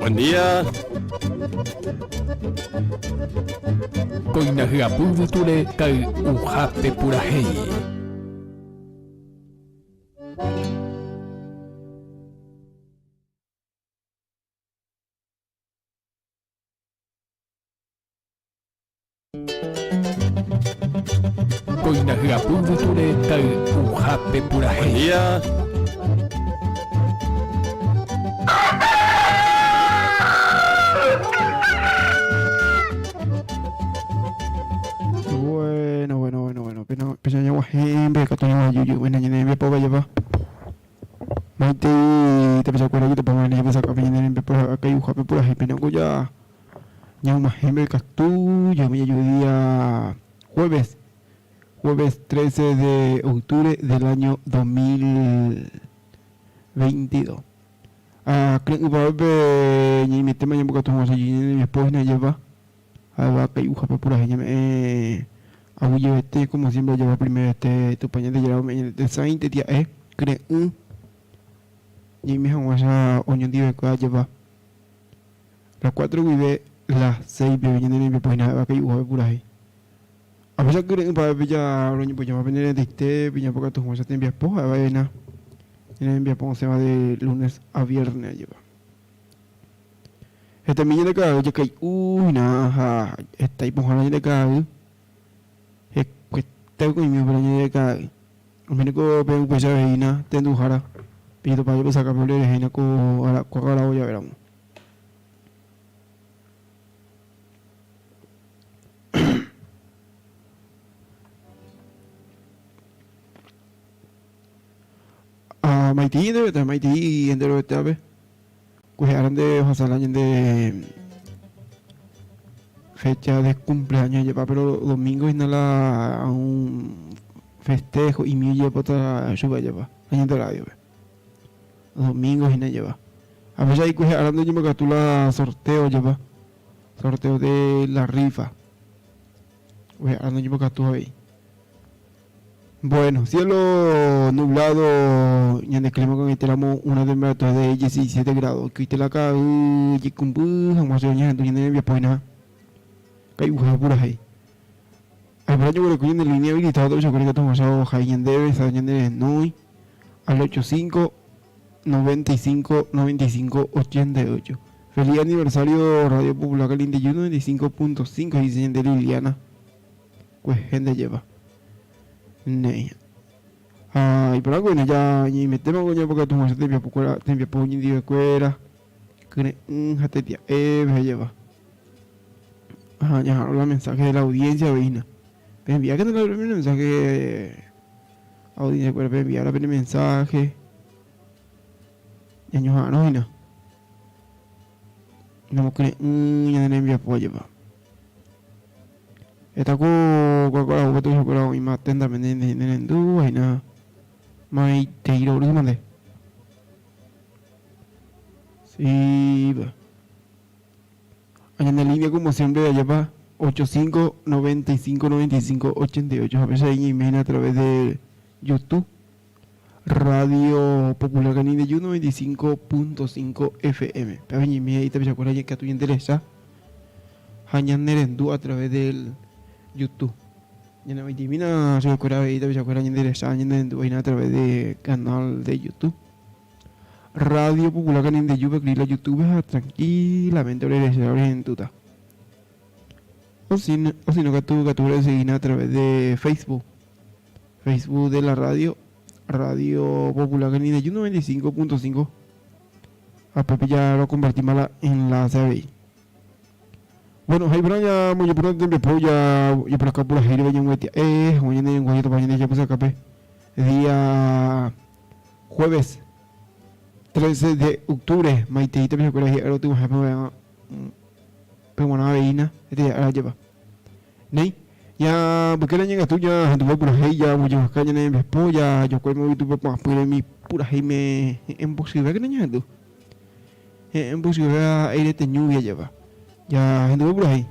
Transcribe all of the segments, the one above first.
Buen día. Kóina hyapu yvytúre kay'uhápe purahéi. Kóina hyapu yvytúre kay'uhápe purahéi. Buen día. Bueno, bueno, bueno, bueno. Pero pero ya guajembe, que tengo yo yo bueno, ñane envía poca lleva. Maite te pesa cuera yo te pongo en el pesa café ñane envía por acá y ujape por ahí, pero ya ñaumahẽme katu jami día jueves, jueves 13 de octubre del año 2022. Ah, kyre'ỹpavẽpe ñaimetéma ñambokatu hag̃ua che ñane rembiapo hína ajépa ha'éva kai'uhápe purahéi ñame'ẽ aguyjevete como siempre ajépa primerete Tupã Ñandejára ome'ẽ ñande tesãi tetia'e kyre'ỹ ñaime hag̃uáicha oñondivekue ajépa. Las cuatro guive las seis peve ñane rembiapo hína ha'éva kai'uhápe purahéi. Avésa kyre'ỹ pave ja roñembojáma pene rendaite peñapokatu hag̃uáicha tembiapo ha'éva hína ñane rembiapo osẽva de lunes a viernes ajépa. Hetami ñande ka'ay jakai'u hína ha heta ipohãrã ñande ka'ay hekuete oĩme upéva ñande ka'ay. Oiméne ko pe upéicha avei hína tenduhára pejetopa jepesaka pe orerehe hína ko arao javéramo. Ah, maitei enterovete, maitei enterovetévape. Kuehe ára nde ohasa la ñande fecha de cumpleaños jepa, pero domingo hína la un festejo imi ojepota chupe jepa, la ñande radio-pe. Domingo hína jepa. A veces ahí kuehe ára nde oñembokatu la sorteo jepa, sorteo de la rifa. Kuehe ára nde oñembokatu avei. Bueno, cielo nublado ñande clima ko'ag̃aitéramo una temperatura de 17 grado. Oikoite la ka'ay jeikumby hag̃ua che oñehendu ñane rembiapo hína kai'uha purahéi. Aipota ñoguereko ñande línea habilitada tapichakuéra ikatu hag̃uáicha ohai ñandéve sa ñane renói al 85 95 95 88. Feliz aniversario Radio Popular Calindeju 95.5 he'ise ñande Liliana. Kuehe ndejépa. Néi. Ha iporã ko'ẽne ja ñaimetéma ko ñambokatu hag̃ua tembiapokuéra, tembiapo oñondivekuéra, kyre'ỹ ha tetia'e pehejéva. Ha ñaha'arõ la mensaje de la audiencia avei hína. Peenviákena la pene mensaje audiencia-kuéra, peenviá la pene mensaje. Ñañoha'arõ hína. Ñamokyre'ỹ ñane rembiapo ajépa. Heta ko kuakuarahúpe tuichakuéra oĩma téndape nerendúva hína maitei rorýma nde. Sípa. Ha ñane línea como siempre ajépa 8 5 95 95 88 ha péicha ñaime hína a través de YouTube Radio Popular Canindeyú 95.5 FM. Péva ñaime he'i tapichakuéra katu ñanderecha ha ñanerendu a través del YouTube. Ñanemoitimína chupekuéra avei tapichakuéra ñanderecha ha ñanerendu hína a través de canal de YouTube. Radio Popular Canindeyúpe escribí la YouTube ha tranquilamente orerecha orehentúta. O si no, o si no katu katu oreseguína a través de Facebook. Facebook de la radio, Radio Popular Canindeyú 95.5. Ha pépe ja rokompartíma la enlace avei. Bueno, ha iporã ñamoñepyrũ tembiapo ja japoraka purahéi reve ñamoĩtia'e hag̃ua ñane renguái jatopa ñande japysakápe día jueves 13 de octubre maitei tapichakuéra hi'ára otyvahẽ peg̃uarã aveína peteĩ ára ajépa. Néi, ñambykéra ñangatu ñahenduve purahéi jambojevaka ñane rembiapo jajokuéima YouTube pu'ãpýre umi purahéime he'ẽ mbochyvékena ñahendu. He'ẽ mbochyvéva eireteñúgui ajépa. Jahenduve purahéi.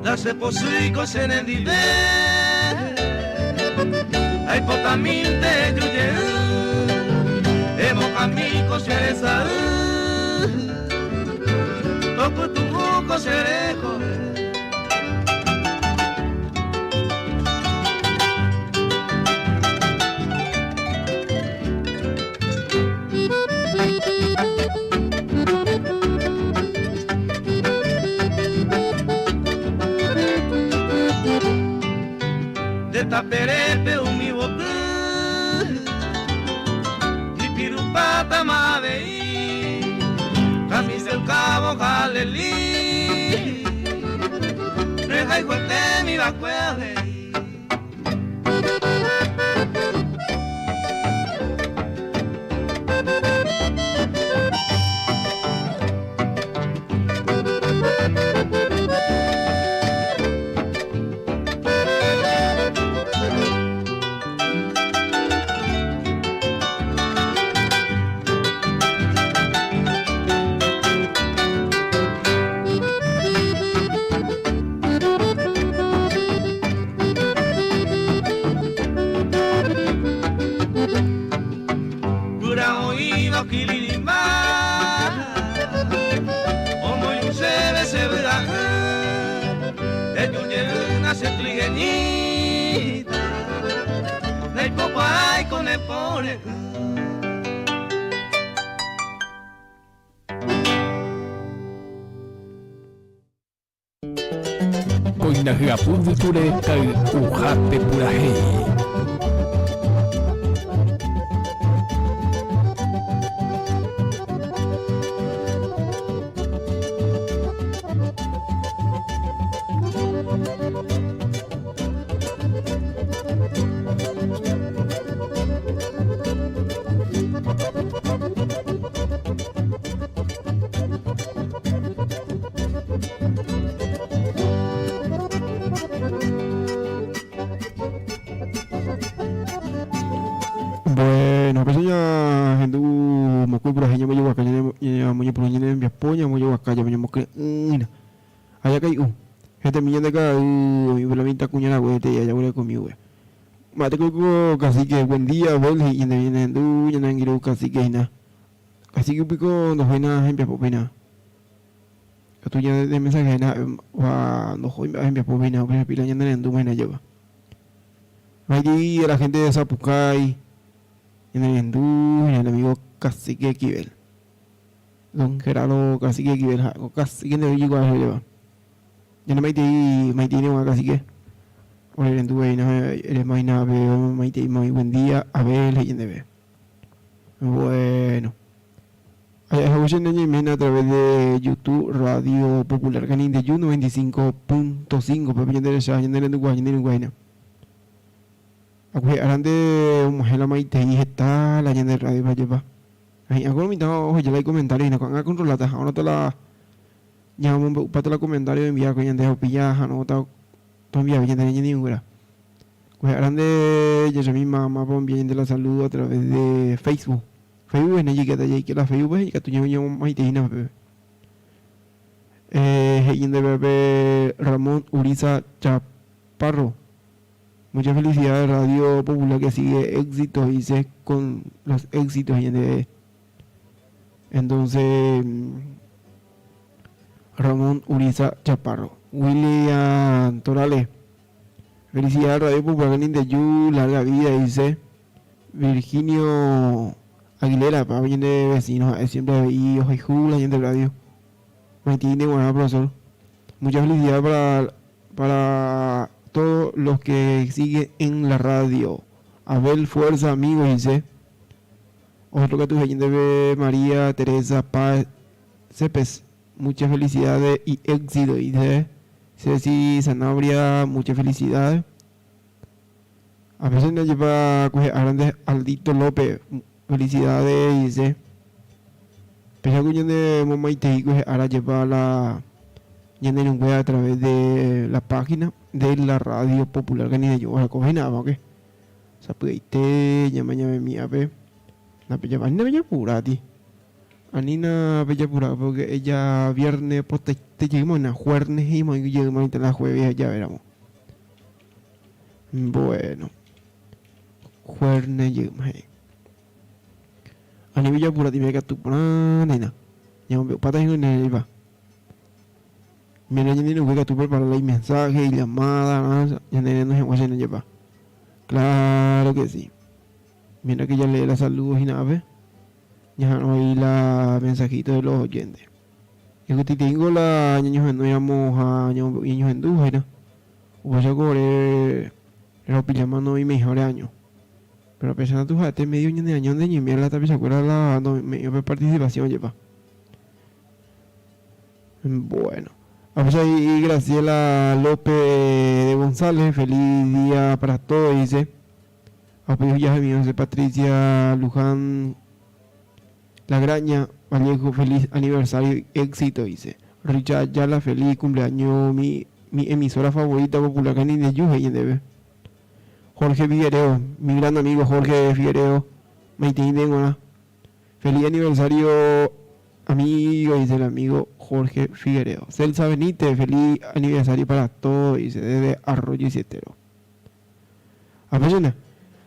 Ndachepochýiko che rendive, aipotamínte eju jey, emokãmíko che resay, topytu'úko che rekove. Nde taperépe umi voty ipirupátama avei, Camiselcabo Jaleli, rehayhuetémi va'ekue avei. Guyra oĩva okirirĩmba, omoirũ chéve che vy'a'ỹ, eju jeýna che trigueñita, ndaipokuaái ko ne pore'ỹ. Kóina hyapu yvytúre kay'uhápe purahéi. Bueno, péicha ñahendu mokõi purahéi ñambojeguaka ñamoñepyrũ ñane rembiapo ñambojeguaka ñamokyre'ỹina. Aja kai'u, hetemi ñande ka'ay oĩ upe la mitãkuña rague hete'i aja guerekomi upe. Mba'éteko ko cacique buen día Abel he'i ñandéve ñanerendu ñane angirũ cacique hína. Cacique upéiko ndohóina hembiapópe hína. Katu ñande mensaje hína ha'e va ndohói mba'e hembiapópe hína upéicha pila ñanerendúma hína jeva. Vaitei la gente de Sapucai ñanerendu hína el amigo cacique Esquivel. Don Gerardo Cacique Esquivel ha'éko Cacique nde ojekuaa chupe jeva. Ñane maitei maitei neguã Cacique. Ore rendu veína ere maina pe maitei muy buen día Abel he'i ñandéve. Bueno. Ajahévo che ñañeimena a través de YouTube Radio Popular Canindeyú 95.5 pépe ñande recha ñande rendukuaa ñande irũnguaína. Akuije'ára nde og̃uahẽ la maitei heta la ñande radio pe ajépa. Ahi'ã ko mitã oheja la icomentario hína ko'ág̃a acontrolata ha'arõta la ñamombe'upáta la comentario oenviákue ñande ha upéi jaha'arõta toenviave ñande ñane irũnguéra. Kuehe nde jahechami mámapa oenvia ñande la saludo a través de Facebook. Facebook hína jaikéta jaike la Facebook-pe ikatu ñamomaitei hína upépe. He'i ñandéve pe Ramón Uriza Chaparro. Muchas felicidades Radio Popular que sigue éxitos dice con los éxitos ñande entonces Ramón Uriza Chaparro. William Torales. Felicidades Radio Popular Canindeyú, larga vida dice Virginio Aguilera, pa ñande vecino ha'e siempre avei ohayhu la ñande radio. Maitei neguarã profesor. Muchas felicidades para para todos los que siguen en la radio. Abel Fuerza amigo dice. Otro katu he'i ndéve María Teresa Páez Cepes. Muchas felicidades y éxito dice. Ceci Sanabria, muchas felicidades. A veces ndajepa kuehe ára nde Aldito López, felicidades dice. Péicha ku ñane momaitei kuehe ára jepa la ñane irũngue a través de la página de la Radio Popular Canindeyú. Orekóva hína ava oke. Sapy'aite ñamañavemi ápe. Ndapejapa anína pejapurati. Anína pejapura porque ella viernes potaite jeýma oĩna juernes he'íma oĩ jeýma oĩta la jueves javéramo. Bueno. Juernes jeýma he'i. Ani pejapurati katu porã hína. Ñamombe'upáta hína oĩva. Mira ñane irũngue katu prepara la imensaje, illamada, ñane renohẽ hag̃ua che jepa. Claro que sí. Mira que ya lee la saludo hína ápe. Ñaha'arõ avei la mensajito de los oyentes. Ñakytĩteíngo la ñañohenóiramo ha ñamombe'u ñañohendu hína. Upéicha ko ore ropillama noĩmeiha ore año. Pero apesã katu ha'ete medio ñane año nde ñaime la tapichakuéra la nome'ẽva pe participación jepa. Bueno. Apesã he'i Graciela López de González, feliz día para todos, dice. Ha upéi ojahémi osẽ Patricia Luján Lagraña Vallejo feliz aniversario y éxito dice. Richard Ayala feliz cumpleaños mi mi emisora favorita Popular Canindeyú he'i ñandéve. Jorge Figuereo, mi gran amigo Jorge Figuereo, maitei nde g̃uarã. Feliz aniversario amigo dice el amigo Jorge Figuereo. Celsa Benítez, feliz aniversario para todos dice desde Arroyo Isietero. Apéichana,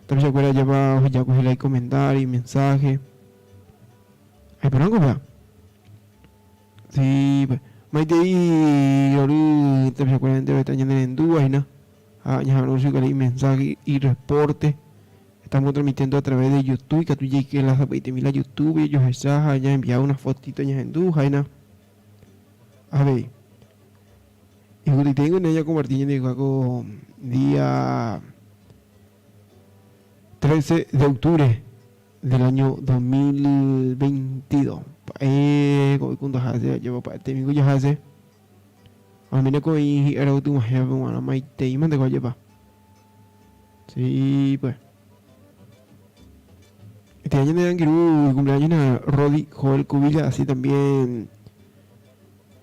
tapichakuéra ajépa oheja kuehe la icomentario, imensaje. Aiporãko upéva. Sí, pues. Maitei rory tapichakuéra enterovete ñanerendúva hína ha ñaha'arõ chupekuéra imensaje, ireporte. Estamos transmitiendo a través de YouTube, ikatu jaike la sapy'aitemi la YouTube jajohecha ha ñaenvia una fotito ñahendu háina. Avei. Tengo en compartir en día 13 de octubre del año 2022. Eh, cuando hace, llevo pa te migo ya hace. A mí no coi era tu magia, bueno, maite y mande lleva. Sí, pues. Este año de Angiru, cumpleaños a Rodi Joel Cubilla, así también.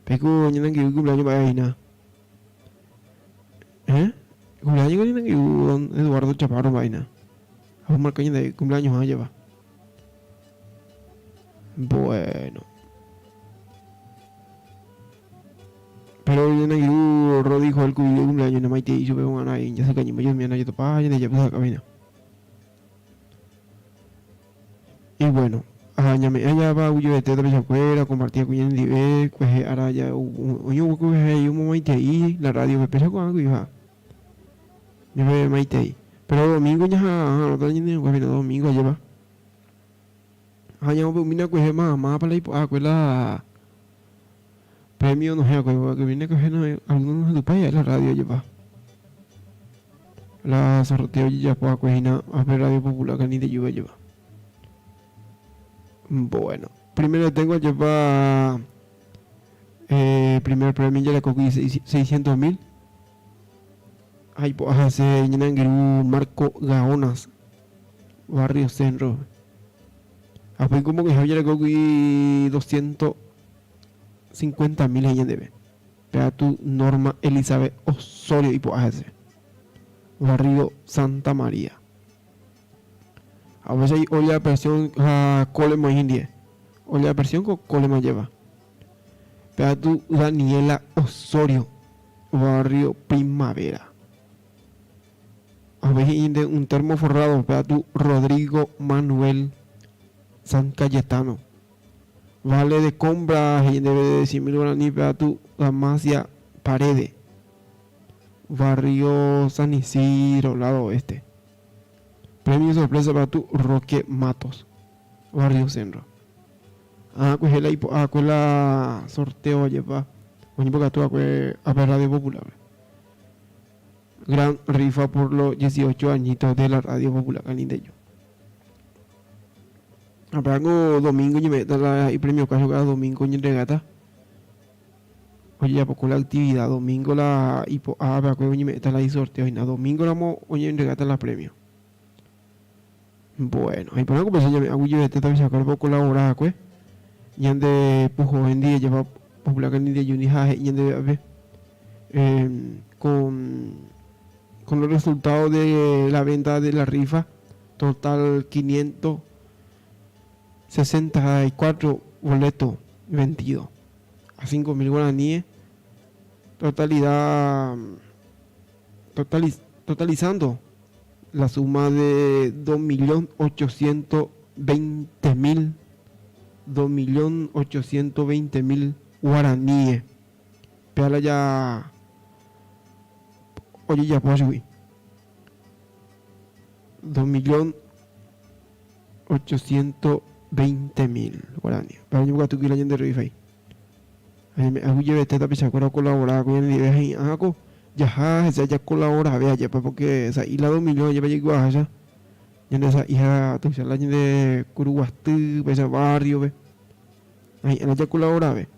Peco, ñan cumpleaños para ahí, ¿Eh? Cumpleaños con don Eduardo Chaparro, vaina. A un marcaño de cumpleaños a lleva. Bueno. Pero yo no Rodi Joel Cubilla cumpleaños, no maite y supe un ahí, ya se cañó, yo me yo topa, ya ya pues acá Y bueno, ñame allá va uyo de teta afuera, compartía con el nivel, pues ahora ya oño pues un momento ahí, la radio me pesa con algo y va. Yo me maite ahí. Pero domingo ya no está ni ni domingo lleva. Ah, ya mira pues más más para la ah, la premio no sé, que viene cogiendo algunos de tu país la radio lleva. La sorteo ya pues a ver radio popular que ni de lluvia lleva. Bueno, primero tengo lleva primer premio ya le cogí 600 mil. Ay, pues hace Marco Gaonas, Barrio Centro. Así como que yo le cogí 250 mil ella debe. Pega tu Norma Elizabeth Osorio y pues hace. Barrio Santa María. A veces hay olla de presión a cole india. Olla de presión con cole lleva. Pega tu Daniela Osorio, Barrio Primavera. A veces un termo forrado, pega tu Rodrigo Manuel San Cayetano. Vale de compra, debe de 100 mil guaraní, pega tu Damasia Paredes. Barrio San Isidro, lado oeste. Premio sorpresa para tu Roque Matos, Barrio Centro. Ah, pues la ah, pues la sorteo lleva. Oye, porque tú a ver Radio Popular. Gran rifa por los 18 añitos de la Radio Popular Calindeño. Habrá domingo y me la y premio caso cada domingo y regata. Oye, ya poco la actividad, domingo la hipo ah, pero que me la y sorteo y nada, domingo la mo oye en regata la premio. Bueno, ahí por algo pues ya me hago yo de teta sacar poco colaborar pues. Ñande pujo en día lleva popular en día yuni jaje ñande a ver con los resultados de la venta de la rifa, total 564 boletos vendidos a 5.000 guaraníes, totalidad, totalizando la suma de 2.820.000, 2.820.000 guaraníes. Pero ya, oye, ya puedo subir. 2.820.000 guaraníes. Pero yo voy a tu de rifa ahí. Hago lleve esta picha colaborar con el ahí. Hago ya ya ya colabora vea ya porque esa y la 2 millones ya llegó a allá. Ya esa hija tu la de Curuguastú, ese barrio ve. Ahí la ya colabora ve.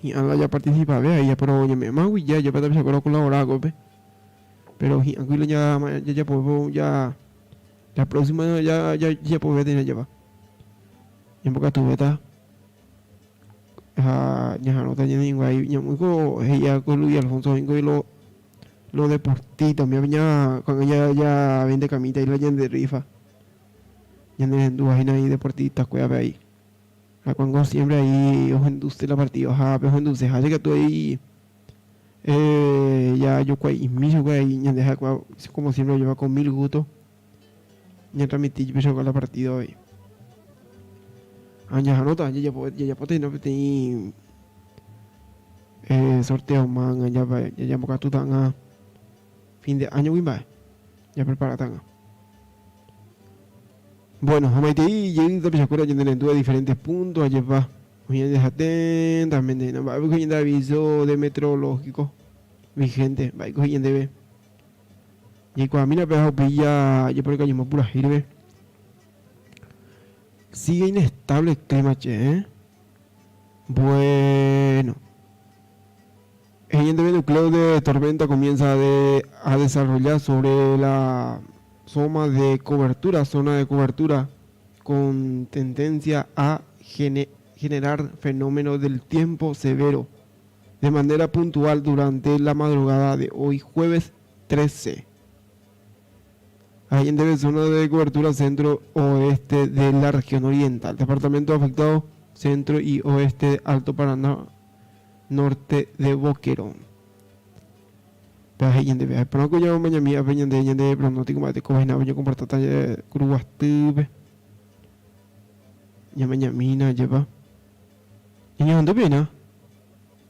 Y a la ya participa ve ahí ya pero oye me más ya ya para picha colaborar ve. Pero ya ya ya pues ya la próxima ya ya ya pues tener ya va. Y en poca tu beta ñajanota ñaninguay ñamuiko ella con Luis Alfonso vengo y lo deportista mi ya cuando ella ya vende camita y la de rifa ñande ahí deportistas cuida ahí a cuando siempre ahí ojo induce la partida ja pero induce ja que tú ahí ya yo cuay mismo cuay ñande ja como siempre lleva con mil gustos ña transmití yo con la partida hoy. Aña nota, ya ya ya ya no teni sorteo man ya ya ya moka tu tanga fin de año wimba ya prepara tanga. Bueno, jamaite y llegué a pichacura ya en diferentes puntos allá va. Oye, atentamente, no va a aviso de meteorológico. Vigente, mba'éiko he'i ñandéve. Jaikuaamína pe ha upéi jajeporekañyma purahéi reve. Sigue inestable el clima, che, eh? Bueno. He'i ñandéve nucleo de tormenta comienza de, a desarrollar sobre la zona de cobertura, zona de cobertura con tendencia a generar fenómeno del tiempo severo de manera puntual durante la madrugada de hoy jueves 13. Ahí en zona de cobertura centro oeste de la región oriental. Departamento afectado centro y oeste de Alto Paraná, norte de Boquerón. Pe ñande ve pero ko ña mañami ape ñande ñande pronóstico mate ko hina ño comportata Kuruguastýpe. Ña mañamína jepa. Ñañohendu pina.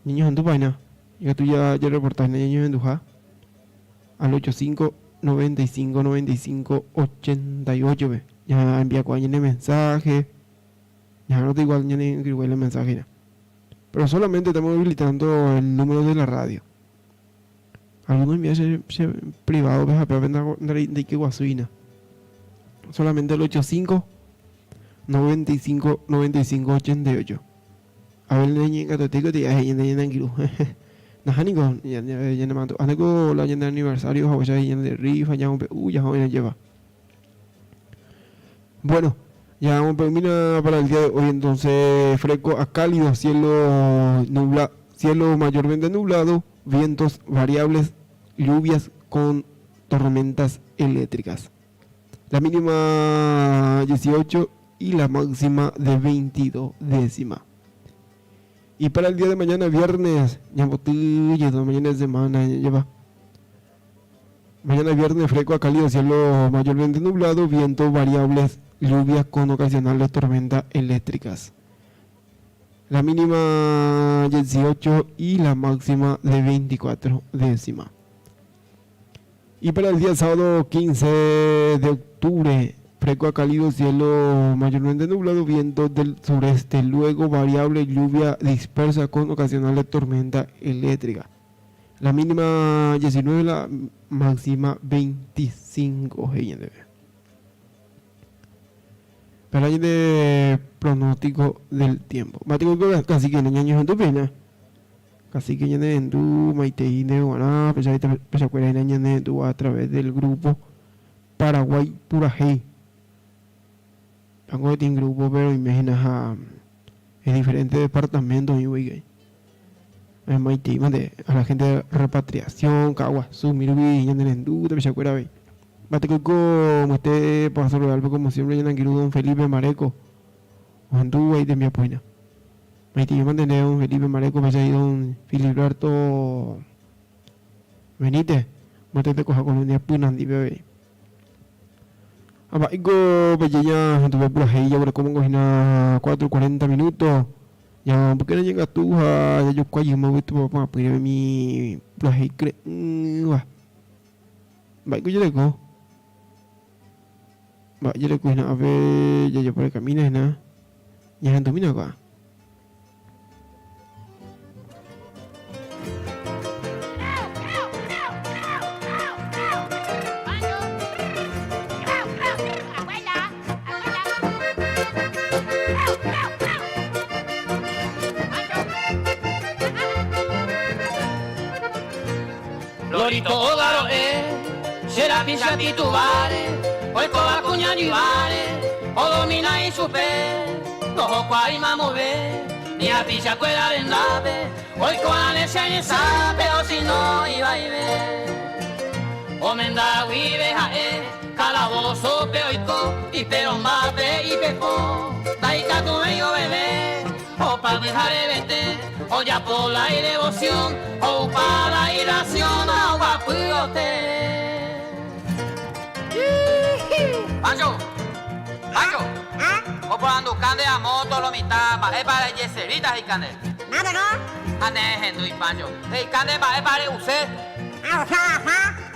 Ñañohendu vaina. Ikatu ja reporta hína ñañohenduha al 85 95 95 88 pe. Ñaenvia ko'ã ñane mensaje. Ñaha'arõta igual ñane angirũkuéra la mensaje hína. Pero solamente estamos habilitando el número de la radio. Algunos envían che, che privado pe ha pévape ndaike guasu hína. Solamente el 85 95 95 88. Abel neñe'ẽkatuete ko te'a he'i ñande ñane angirũ. Nahániko, ñanemandu'ániko la ñane aniversario haguéicha he'i ñande rifa, ñamombe'u jaha oĩrõ jeva. Bueno, ya termina para el día de hoy entonces fresco a cálido, cielo nubla, cielo mayormente nublado, vientos variables, lluvias con tormentas eléctricas. La mínima 18 y la máxima de 22 décima. Y para el día de mañana, viernes, ya mañana es semana, ya lleva. Mañana viernes fresco a cálido, cielo mayormente nublado, vientos variables, lluvias con ocasionales tormentas eléctricas. La mínima 18 y la máxima de 24 décima. Y para el día sábado 15 de octubre, fresco a cálido, cielo mayormente nublado, viento del sureste, luego variable lluvia dispersa con ocasionales tormenta eléctrica. La mínima 19, la máxima 25 he'i Pero hay de pronóstico del tiempo. Matico casi que ñaño hendu pena. Casi que ñane hendu maitei nde guarã pechakuéra hína ñane hendu a través del grupo Paraguay Purahéi. Pango peteĩ grupo pero oime hína ha en diferentes departamentos oĩ Maitei mante a la gente de repatriación, Ka'aguasu, umi rupi ñane rendu tapichakuéra avei. Mba'éiko omoite Paso Real-pe como siempre ñane angirũ don Felipe Mareco ohendúva itembiapo hína. Maitei mante nde don Felipe Mareco péicha don Filiberto Benítez omoite tekoha Colonia Pynandípe avei. Ha mba'éiko peje ñahenduve purahéi jaguerekómango hína 4:40 minuto. Ñamboyke ñañongatu ha jajokua jeýma Tupã py'apýre umi purahéi kyre'ỹva. Mba'éiko jareko? Mba'e jareko hína ápe jajapo rekamína hína? Ñahendumína ko'ã. Lorito óga ro'e, che rapicha tituvare, oikóva kuña jyváre, odomina ichupe, ndohokuaái mamove, ni hapicha kuéra rendápe, oiko'ãne che resápe osino ivaive. Omenda guive ha'e Calabósope oiko, iperõmbápe ipepo, ndaikatuvéi oveve, opa pyharevete, ojapo la idevoción, ho'upa la irración ha oguapy oterere. Pancho, Pancho, oporanduka nde amo tolo mitã mba'épa rejeservíta he'ika nde. Ha ne ehendúi Pancho, he'ika nde mba'épa re'use.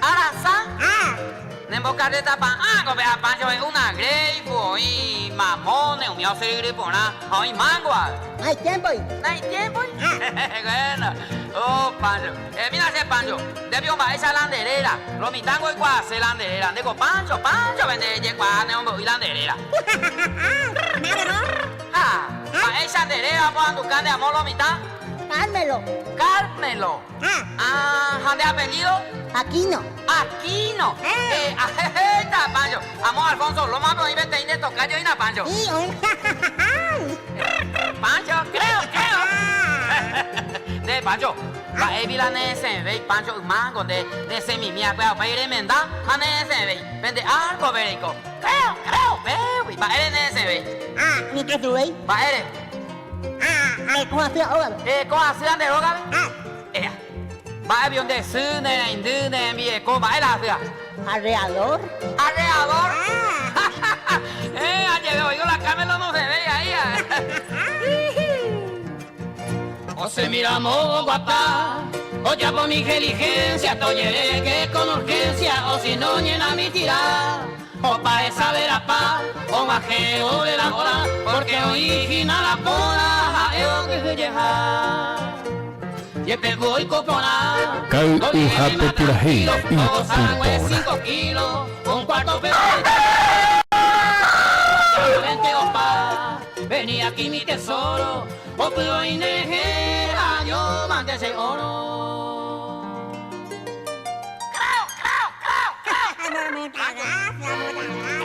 Arasa. Nembokarréta pa'ã ko pe Pancho he'i una gréifu oĩ mamóne umi osyryry porã ha oĩ mango ave. Naitiémpoi. Naitiémpoi? Bueno, oh Pancho. Emína che Pancho, nde piko mba'éicha la nde réra? Lo mitãngo oikuaase la nde réra. Ndéko Pancho, Pancho pe nde jekuaa ne ombo'y la nde réra. Ha, mba'éicha nde réra oporanduka nde amo lo mitã? Carmelo. Carmelo. Ah, ha nde apellido? Aquino. Aquino. Eh, ahéta, Pancho. Amo Alfonso Loma pe oĩ peteĩ nde tokájo hína, Pancho. Sí, oĩ. Pancho, creo, creo. Nde, Pancho, mba'épi la neresẽvéi, Pancho, ymángo nde resẽmimi akue ha upéi remenda ha neresẽvéi. Pende árkope reiko. Creo, creo, pégui. Mba'ére neresẽvéi? Ah, nikatuvéi. Mba'ére? Ah, areko hasýva ógape. Ereko hasýva nde rógape? Ah. Ea. Mba'e pio nde sy, ne reindy, ne rembireko, mba'e la hasýva? Arreador. Arreador? Ah. Eh, ajeve oigo la Carmelo no se ve ahí. Osẽmiramo oguata, ojapo mi diligencia, tojereke con urgencia, o si no ñena mi tira. Opa esa verapa, og̃uahẽ ove la hora, porque oĩ hína la póra ha'e okyhyjeha. Jepe oiko porã, Kay'uhápe purahéi ipyporã.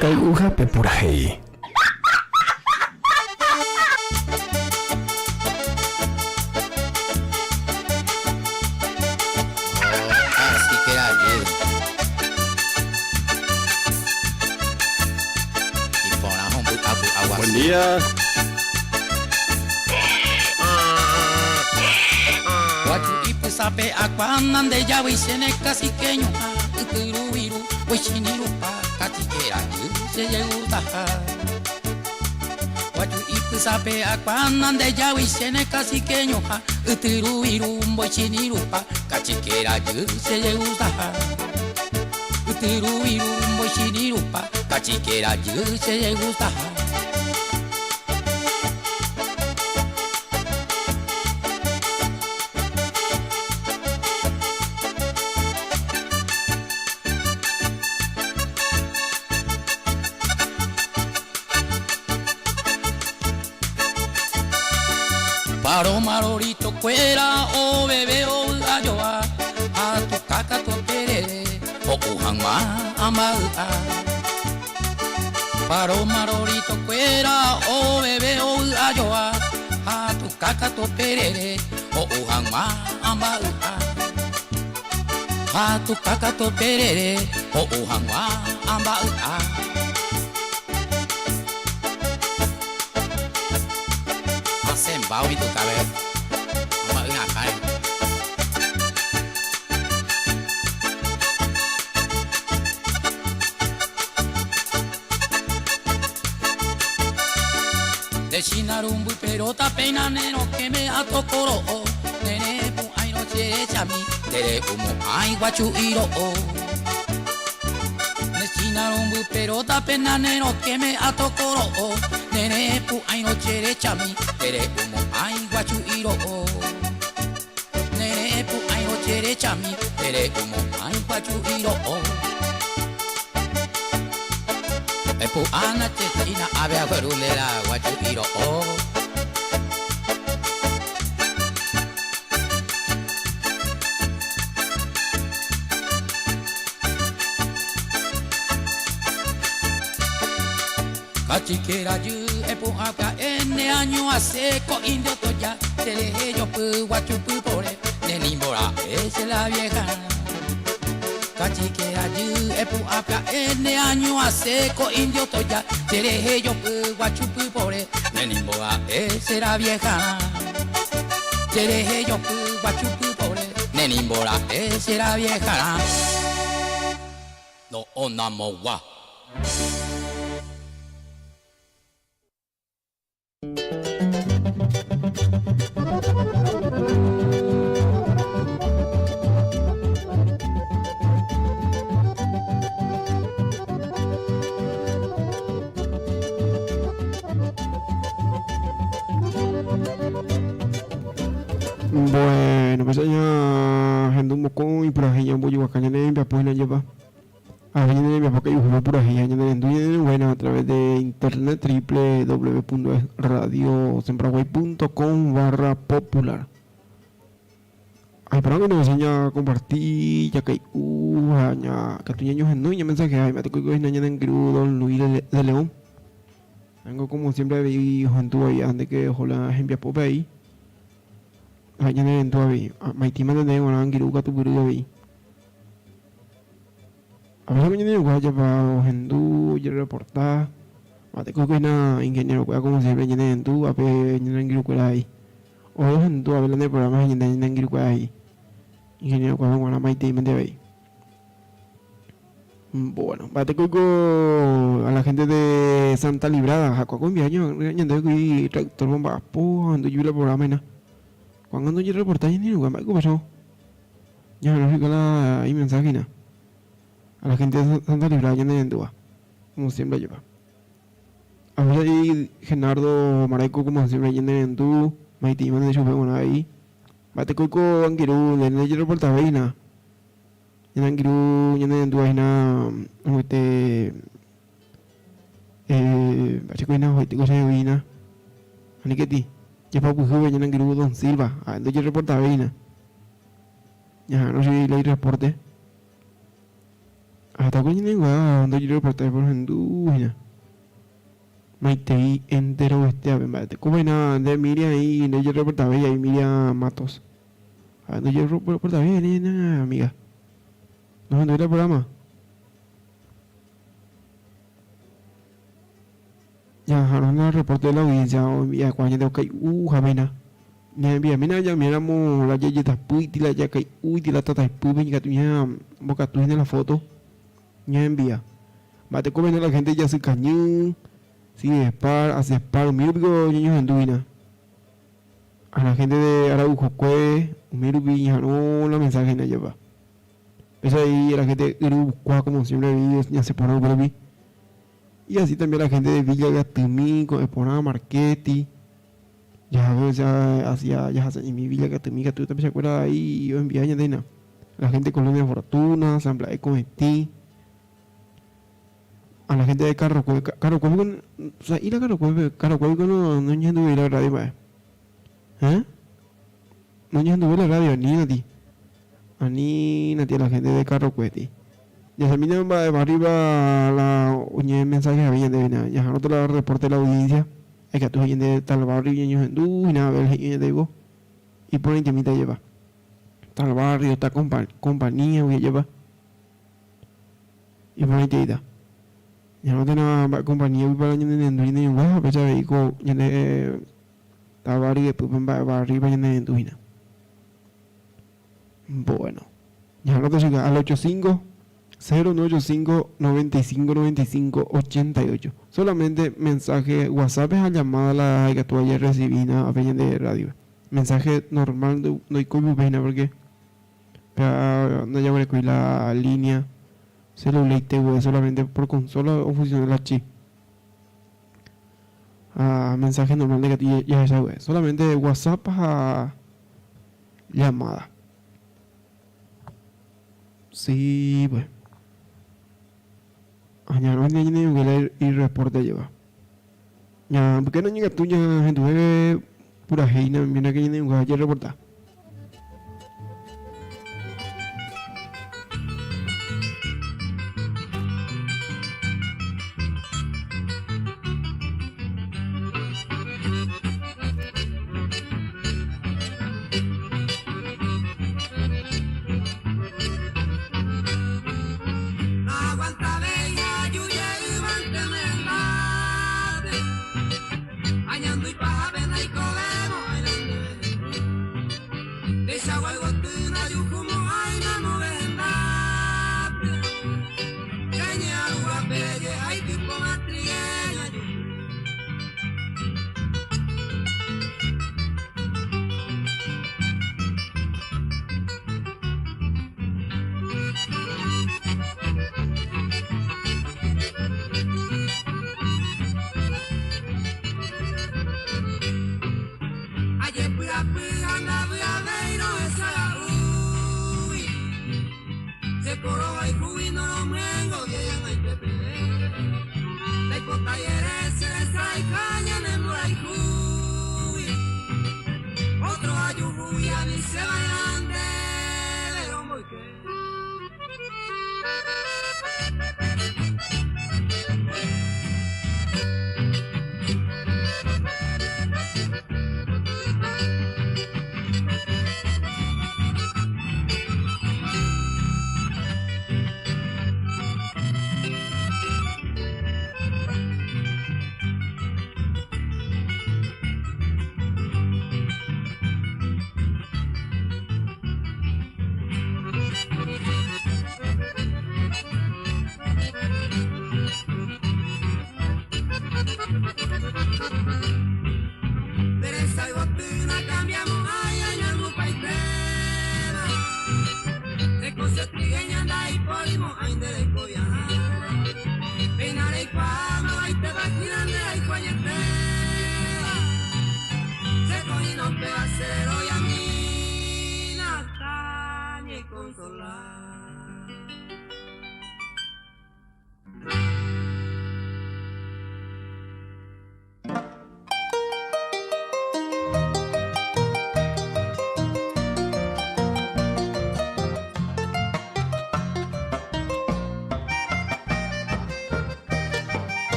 Kay'uhápe purahéi. Buen día. Guachu ipysape akua nande javy che caciqueño ha ytyruviru oichinirupa kachikerajy che jegutaha. Guachu ipysape akua nande javy che caciqueño ha ytyruviru mboichinirupa kachikerajy che jegutaha. Ytyruviru mboichinirupa kachikerajy che jegutaha. Paro marorito cuera o bebé o ayoa a tu caca tu perere o ujangma ama Paro marorito cuera o bebé o ayoa a tu caca tu perere o ujangma ama A tu caca tu perere o ujangma ama Asembao tu cabeza. De chinarumbu perota peinanero que me atokoro o nere pu airo chere chami tere umo ai guachu iro o De chinarumbu perota peinanero que me atokoro o nere pu airo chere chami tere umo ai guachu iro o nere pu airo chere chami tere umo ai guachu iro o Epu ana chechina ave aguerulera guachu iro o Cachiquera yu epu apia ene año seco indio toya tere yo pu guachu pu pore nenimbora es la vieja. Cachiquera yu epu apia ene año seco indio toya tere yo pu guachu pu pore nenimbora es la vieja. Tere yo pu guachu pu pore nenimbora es la vieja. No onamo wa. Bueno, pues ña hendu mokõi purahéi ñambojoguaka ñane rembiapo hína jepa. Avei ñane rembiapo kai'uhýpe purahéi ha ñane rendu ñane renguéna a través de internet www.radiosenparaguay.com barra popular. Aiporã katu avei ña comparti, jakai'u ha ña katu ñañohenói ñamensajea imate ko hína ñane angirũ don Luis de León. Hango como siempre avei ohendu avei ande que oho la hembiapópe avei. Ha ñane rendu avei. Maitíma ñande g̃uarã angirũ katupyry avei. A veces ñane rendu japa ohendu, ojereporta. Mate ko hína ingeniero kuéra como siempre ñane rendu ape ñane angirũ kuéra avei. Ohendu avei la ñane programa ha ñande ñane angirũ kuéra avei. Ingeniero kuéra g̃uarã maiteímante avei. Bueno, mba'ete ko a la gente de Santa Librada, ha ko'ág̃a oimbiaño ñandéve kuri tractor omba'apo ha ohendu jey la programa hína. Ko'ág̃a ndojereportái ñane irũngue, mba'éiko upéicha ñahenói la imensaje hína. A la gente de Santa Librada ñanerendúva, como siempre ajépa. A veces ahí Genardo Maraico como siempre ñanerendu, maitei mante chupe g̃uarã avei. Mba'ete ko angirũ nde ndejereportavéi hína. Ñane angirũ ñane rendúva hína omoite mba'éichako hína ohoitéko che voi hína. Aníketi, jepapyhýpe ñane angirũ Don Silva, ha'e ndojereportavéi hína. Ñaha'arõ chugui la irreporte. Ahetáko ñane angirũ ndojereportái por ohendu hína. Maitei enterovete mba'eteko vaerã nde Miriam ahí ndojereportavéi ahí Miriam Matos. Ha ndojereportavéi ahí ñane amiga. Nohendúi la programa. Jaha'arõ la reporte de la audiencia oenviakuaa ñande okai'u havéna. Ñaenviamína jamiéramo la jajetapýiti la jakai'úiti la tataipýpe ikatu ñambokatu hína la foto. Ñaenvia. Mba'eteko vaerã la gente jasy kañy, Sidespar, Asespar, umi rupi ko ñañohendu hína. A la gente de Araujokue, umi rupi ñaha'arõ la mensaje hína jepa. Péicha avei la gente Yryvukua como siempre avei ñasẽ porã upe rupi. Y así también la gente de Villa Gatymi, Ko'ẽ Porã, Marquetti, jahave osea hacia jahasañemi Villa Gatymi katu tapichakuéra ahí oenvia ñande hína. La gente Colonia Fortuna, San Blas Ko'ẽtĩ. A la gente de Carrocue, Carrocue piko, sa'i la Carrocue, Carrocue piko no noñehenduvéi la radio mba'e. Hein? Noñehenduvéi la radio, anínati. Anínati a la gente de Carrocue ti. Jasemína mba'e barrio-pa la oñe'ẽ mensaje jave ñandéve hína, jahárõta la reporte de la audiencia, ikatu he'i ñande tal barrio ñañohendu hína a ver he'i ñandéve iporãitemíta ajépa. Tal barrio, tal compañía gui ajépa. Iporãiteíta. Ñarótena mba'e compañía-gui para ñanerendu ñaneñongue ha upéicha avei ko ñande táva ryepýpe mba'e barrio-pa ñanerendu hína. Bueno. Ñaróta chupe al 85 095 95 95 88. Solamente mensaje WhatsApp ha llamada la ikatúva jarrecibi hína ápe ñande radio-pe. Mensaje normal ndoikói pype hína porque Péva ndajaguerekói la línea celular-ite guive solamente por consola ofunciona la chip. Ha mensaje normal ndaikatúi jahecha guive. Solamente WhatsApp ha llamada. Sí, pues. Añarõ ñañe'ẽngue la irreporte jeva. Ña, ¿por qué no ñañongatu ñahenduve purahéi ñamína que ñane'ũnga jareporta?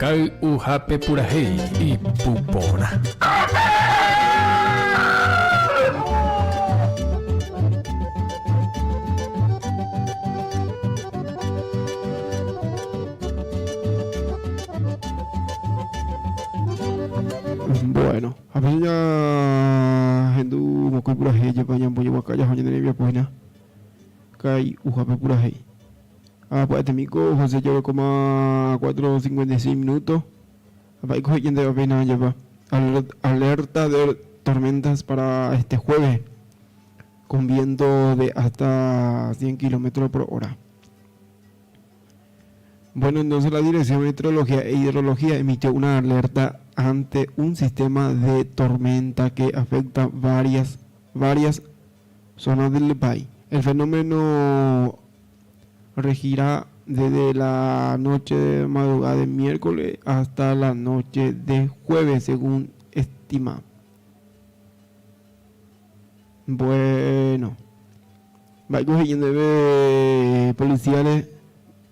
Kay'uhápe purahéi ipu porã. Bueno, ha péicha ñahendu mokõi purahéi jepa ñambojeguaka jaha ñane rembiapo hína kay'uhápe purahéi. Ha pya'etemíko José jaguekóma 4:56 minuto. Ha mba'éiko he'i ñandéve péina jepa. Alerta de tormentas para este jueves. Con viento de hasta 100 kilómetros por hora. Bueno, entonces la Dirección de Meteorología e Hidrología emitió una alerta ante un sistema de tormenta que afecta varias, varias zonas del país. El fenómeno regirá desde la noche de madrugada de miércoles hasta la noche de jueves, según estima. Bueno, policiales.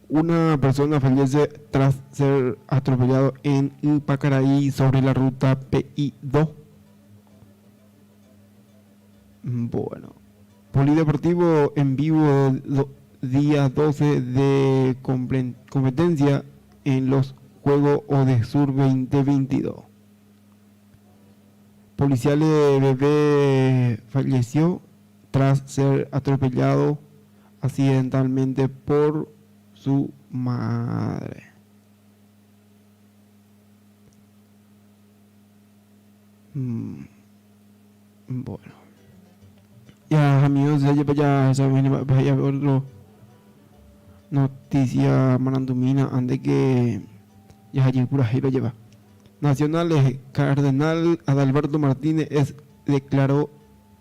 Una persona fallece tras ser atropellado en Ypacaraí sobre la ruta PI2. Bueno, Polideportivo en vivo día 12 de competencia en los Juegos Odesur 2022. Policiales bebé falleció tras ser atropellado accidentalmente por su madre. Mm, bueno. Ya, amigos, ya ya ya vaya otro noticia marandumina antes que ya allí pura lo lleva. Nacionales, Cardenal Adalberto Martínez es declaró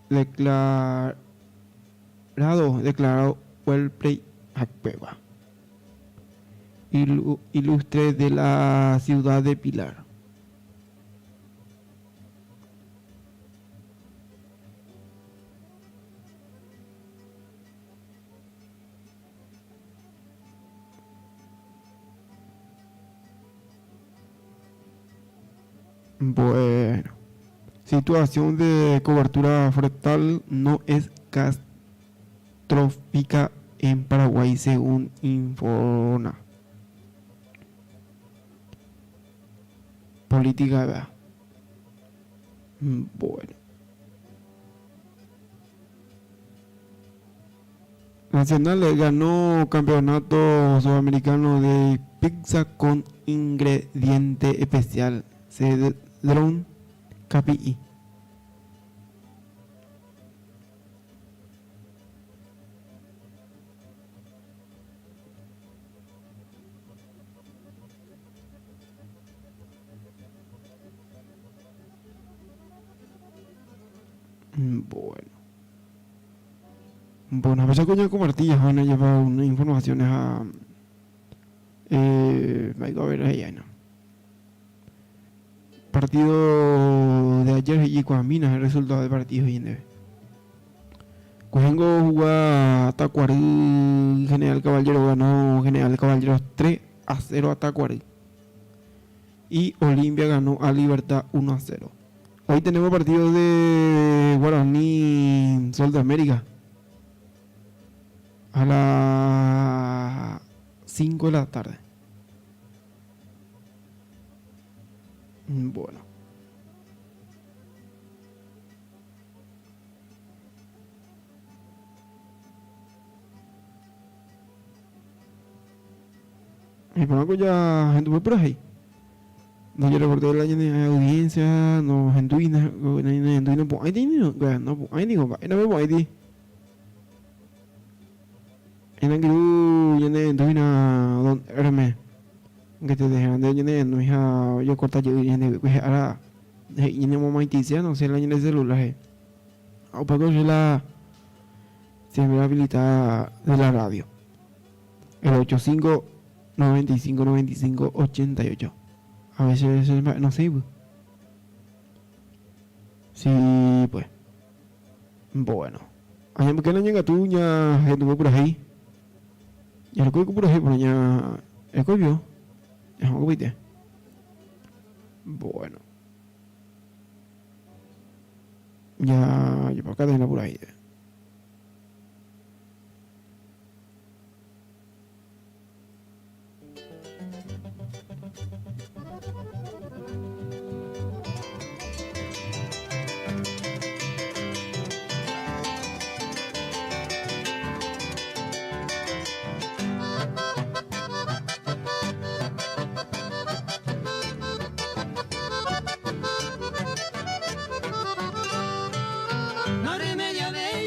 declarado declarado Play Ilustre de la ciudad de Pilar. Bueno, situación de cobertura forestal no es catastrófica en Paraguay según Infona. Política, ¿verdad? Bueno. Nacional ganó campeonato sudamericano de pizza con ingrediente especial Cedrón KPI. Bueno. Bueno, a veces coño compartí, van a llevar unas informaciones a eh, a ver ahí, no. Partido de ayer y Minas, el resultado del partido y en Cojengo jugó a Tacuarí, General Caballero ganó General Caballero 3 a 0 a Tacuarí. Y Olimpia ganó a Libertad 1 a 0. Hoy tenemos partido de Guaraní Sol de América. A las 5 de la tarde. Bueno. Y por ya gente por ahí. No yo recuerdo la audiencia, no gente no no no ahí no no ahí digo, no me voy ahí. En el yo no don Hermes que te dejan de yo no hija yo corta yo yo pues ahora yo no mamá no sé la el celular o poco la se me habilitada de la radio. El 85 95 95 88. A veces no sé. Pues. Sí, pues. Bueno. Allá porque la ñanga tuña, gente por ahí. Ya lo por ahí por allá. El coño. Ya, Bueno. Ya, ya por acá tengo por ahí. No remedio de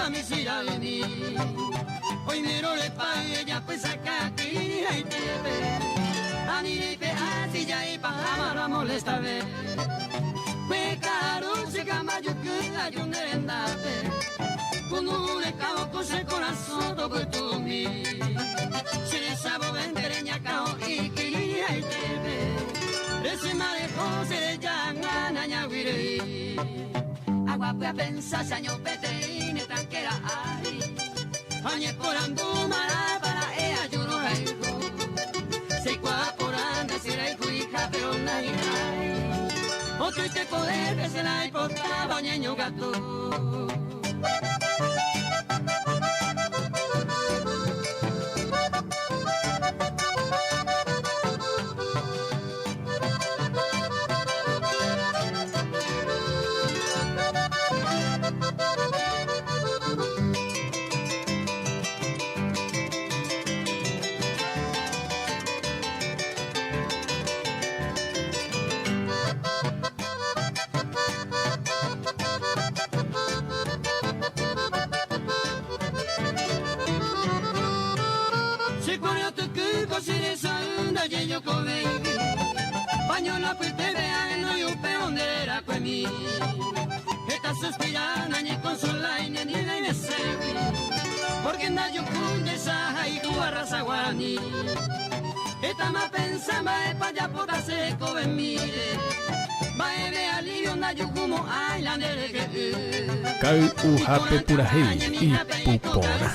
Kay'uhápe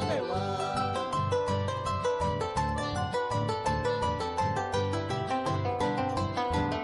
purahéi ipu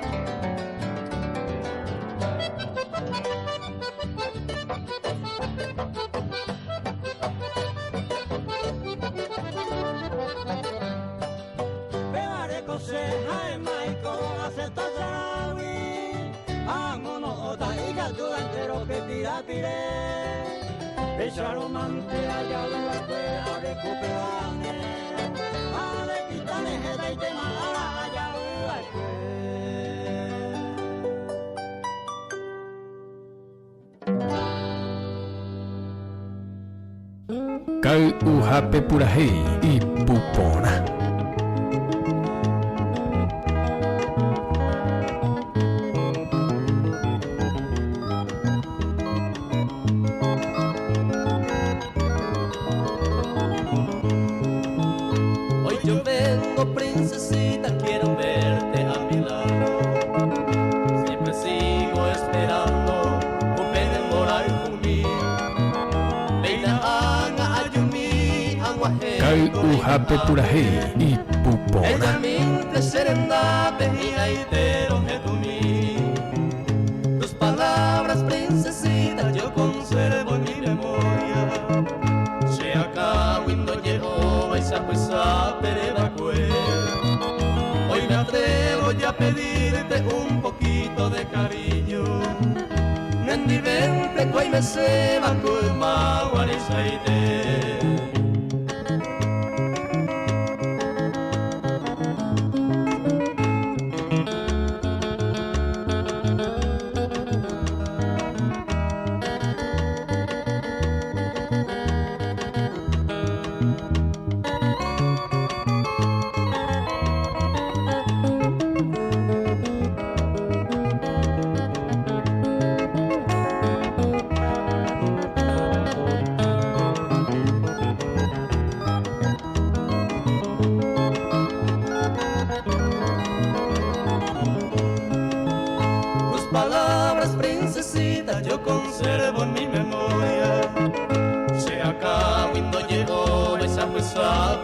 porã. Kay'uhápe purahéi ipu porã. Hoy yo vengo, princesita, quiero verte a mi lado. Siempre sigo esperando, Kay'uhápe purahéi ipu porã. Tus palabras, princesita, yo conservo en mi memoria. Se acá windo llevo, pedirte un poquito de cariño. Nendivente cuaimeseba kuma guarisaite. Tus palabras, princesita, yo conservo en mi memoria. Se acabó y no llegó esa pues a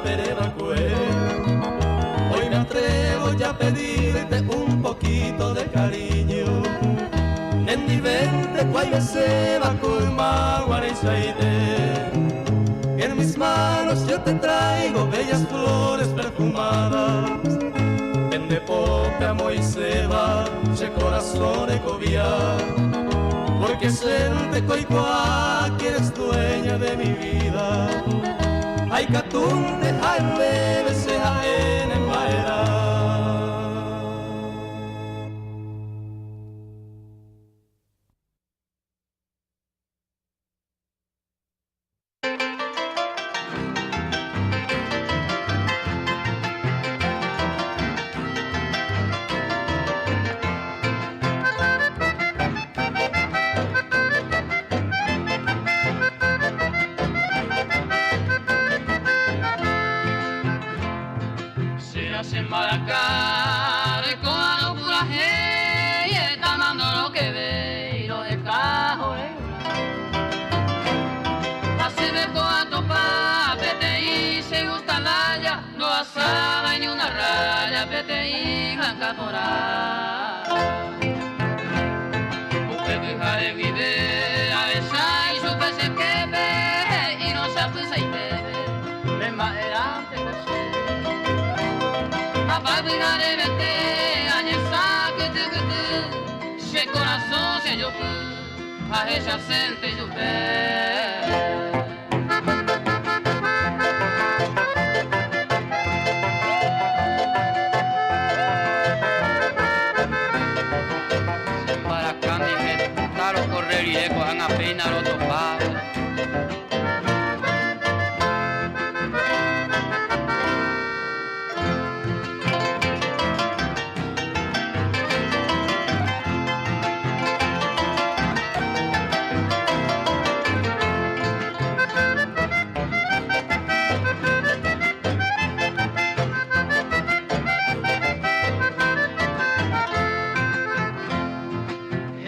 Hoy me atrevo ya a pedirte un poquito de cariño. Nendivente cuaimeseba kuma guarisaite. En mis manos yo te traigo bellas flores perfumadas. Vende poca moiseba, che corazón ecovia. Porque sente coicoa que eres dueña de mi vida. Ay, catunte, ay, bebe, sea en embaera. Se hace embarcar con pura y está mando lo que ve y lo de cajo. Así me coa topa, pete y se gusta laya, no asaba ni una raya, pete y janca Usted de vive, a besar y su pese que ve, y no se puso y bebe, me ma era ante Che corazón se yo a ella sente yo Para acá mi taro correr y eco han apenas lo topado.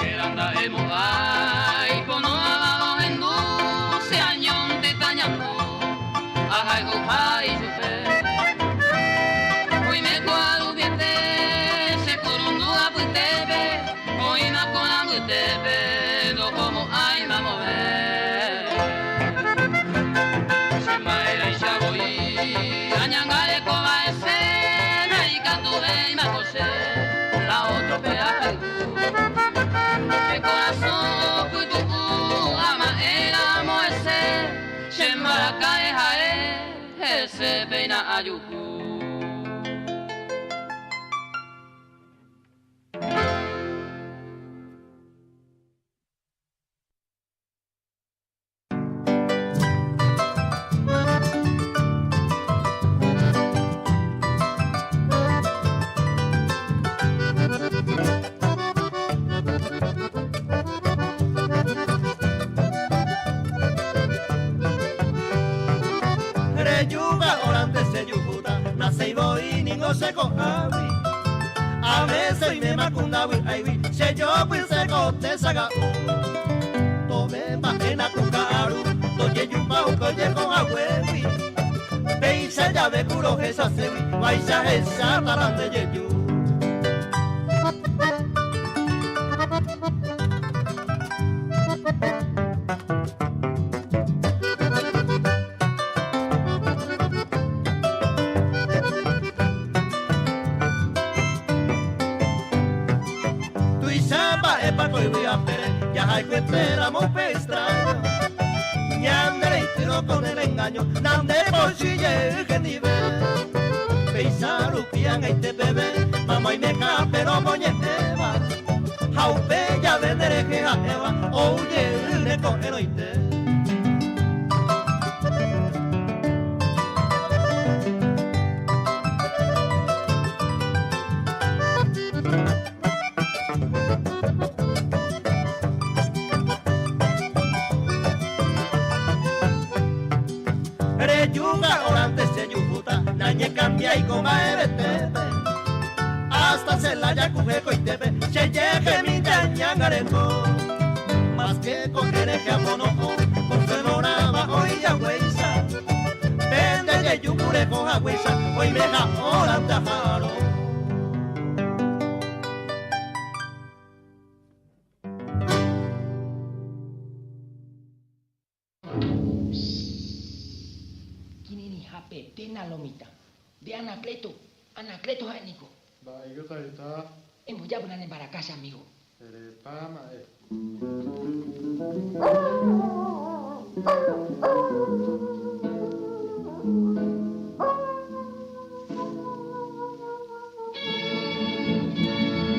Eranda emo ai kono abao hendu se añon te tañapo ahai go hai jupe Oi me koaru viete se kurundu aputebe oi ma kona mutebe do como ai mamo ve Se maera isaboi añangare koba ese naikatu ve imakose la otro peaje Che corazón kutuku ama era moese Che maracae jae ese peina ayuku. Reyuga orante se yujuta, nace y voy ningo se cojawi. A veces y me macundawi, ay se yo pues se cote saga. Tome pena cucaru, toye yumba ukoye con agüewi. Peisa ya ve curo esa sewi, guaisa esa tarante yeyu. Ahayhuetéramo upe extraño Ñande reitýrõ con el engaño Nande pochy jey hendive Péicha rupi ag̃aite peve Mamo oimehápe romoñe'ẽva Ha upe jave nde rehe ha'éva Ou jey ne ko'ẽrõite. Rejúga orante che juhúta nañekambiái ko mba'evetépe Hasta Celaya ku hekoitépe che jehemi ñañangareko Más que ko nderehe amono'õ osẽvorãva oĩ haguéicha Pe nde jejuhu reho haguéicha oimeha órante aha'arõ. Kirirĩhapete lo mitã. Nde Anacleto, Anacleto ha'e niko. Mba'éiko taita. Embojápyna ne mbaraka che amigo. Erepa ma'e.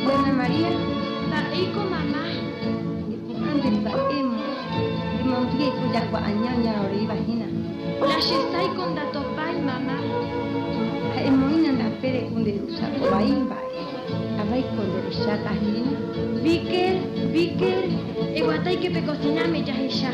Dona María. Mba'éiko mama. Epu'ã nde mba'émo remondyéi ko jagua aña oñarõreíva hína. La che sái ko ndatopái mama. Ha emoĩna nde apére ku nde rusa vai mba'e. Aváiko nde recháta hína. Víker, Víker, eguatáike pe kosináme jahecha.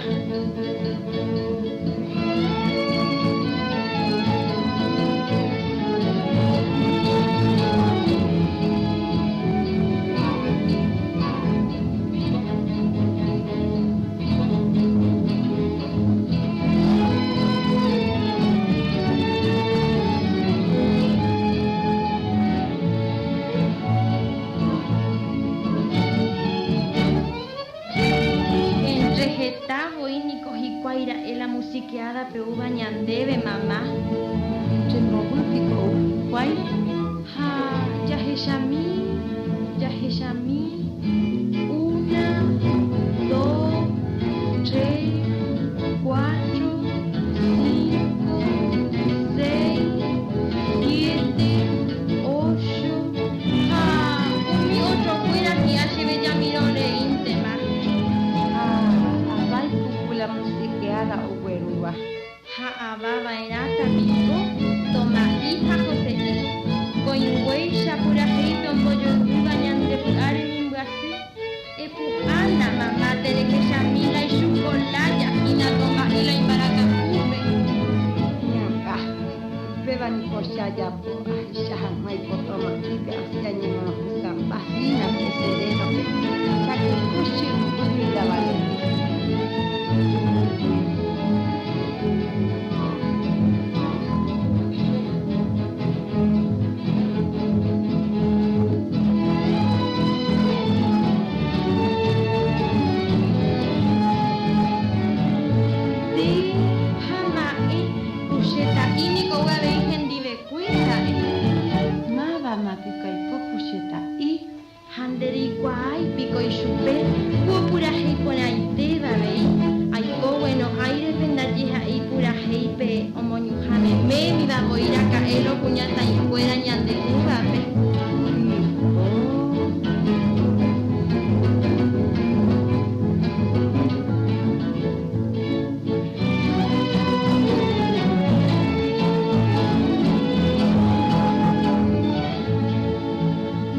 Entre heta voi niko hikuái ra'e la musiqueada pe oúva ñandéve mama. Che mbovy piko ou hikuái. Ha jahechami, jahechami, una, dos, tres, cuatro, cinco, seis, siete, ocho, ha umi otrokuéra hi'ã chéve jamirõ reíntema. Ha avái puku la musiqueada oguerúva. Ha ava va'erãta piko Toma'i ha Jose'i, kõinguéicha purahéipe ombojoyvýva ñande py'a remimbyasy. Epu'ãna mama terehechami la ichukolája hína Toma'i la imbarakapúpe. Ñaká, upéva niko che ajapo ahecha hag̃ua ipotoma'ípe asẽ añemorosãmba hína pe serénope chakeko che yvýgui ndavaléi. Nde ha ma'ẽ Pucheta'i niko ou avei hendivekuéra ra'e. Mávama piko aipo Pucheta'i. Ha ndereikuaái piko ichupe ku opurahéi porãitéva avei, aipo Buenos Aires-pe ndaje ha'e ipurahéipe omoñuhã memémiva voi raka'e lo kuñataĩkuéra ñande'ỹvape. Piko.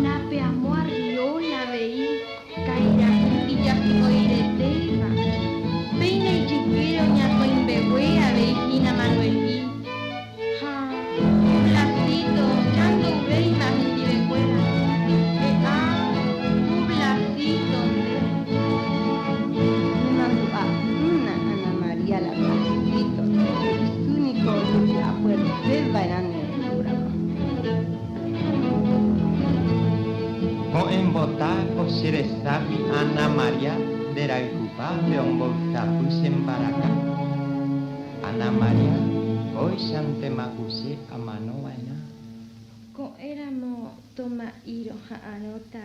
Nape amo Arriola avei ka'irãhy ijahy'oiretéva. Péina ijykére oñakõimbegue avei hína Manuel'i. Ha ku Blasito cha ndouvéima hendivekuéra. E'a, ku Blasito nde. Nemandu'a'ỹna Ana María la Blasito isy niko ojepy'apyetéva'erã ne rembúramo. Ko'ẽmbota ko che reságui Ana María nderayhupápe omboysapy che mbaraka. Ana María, kóichantema ku che amanova'erã. Ko'ẽramo Toma'i roha'arõta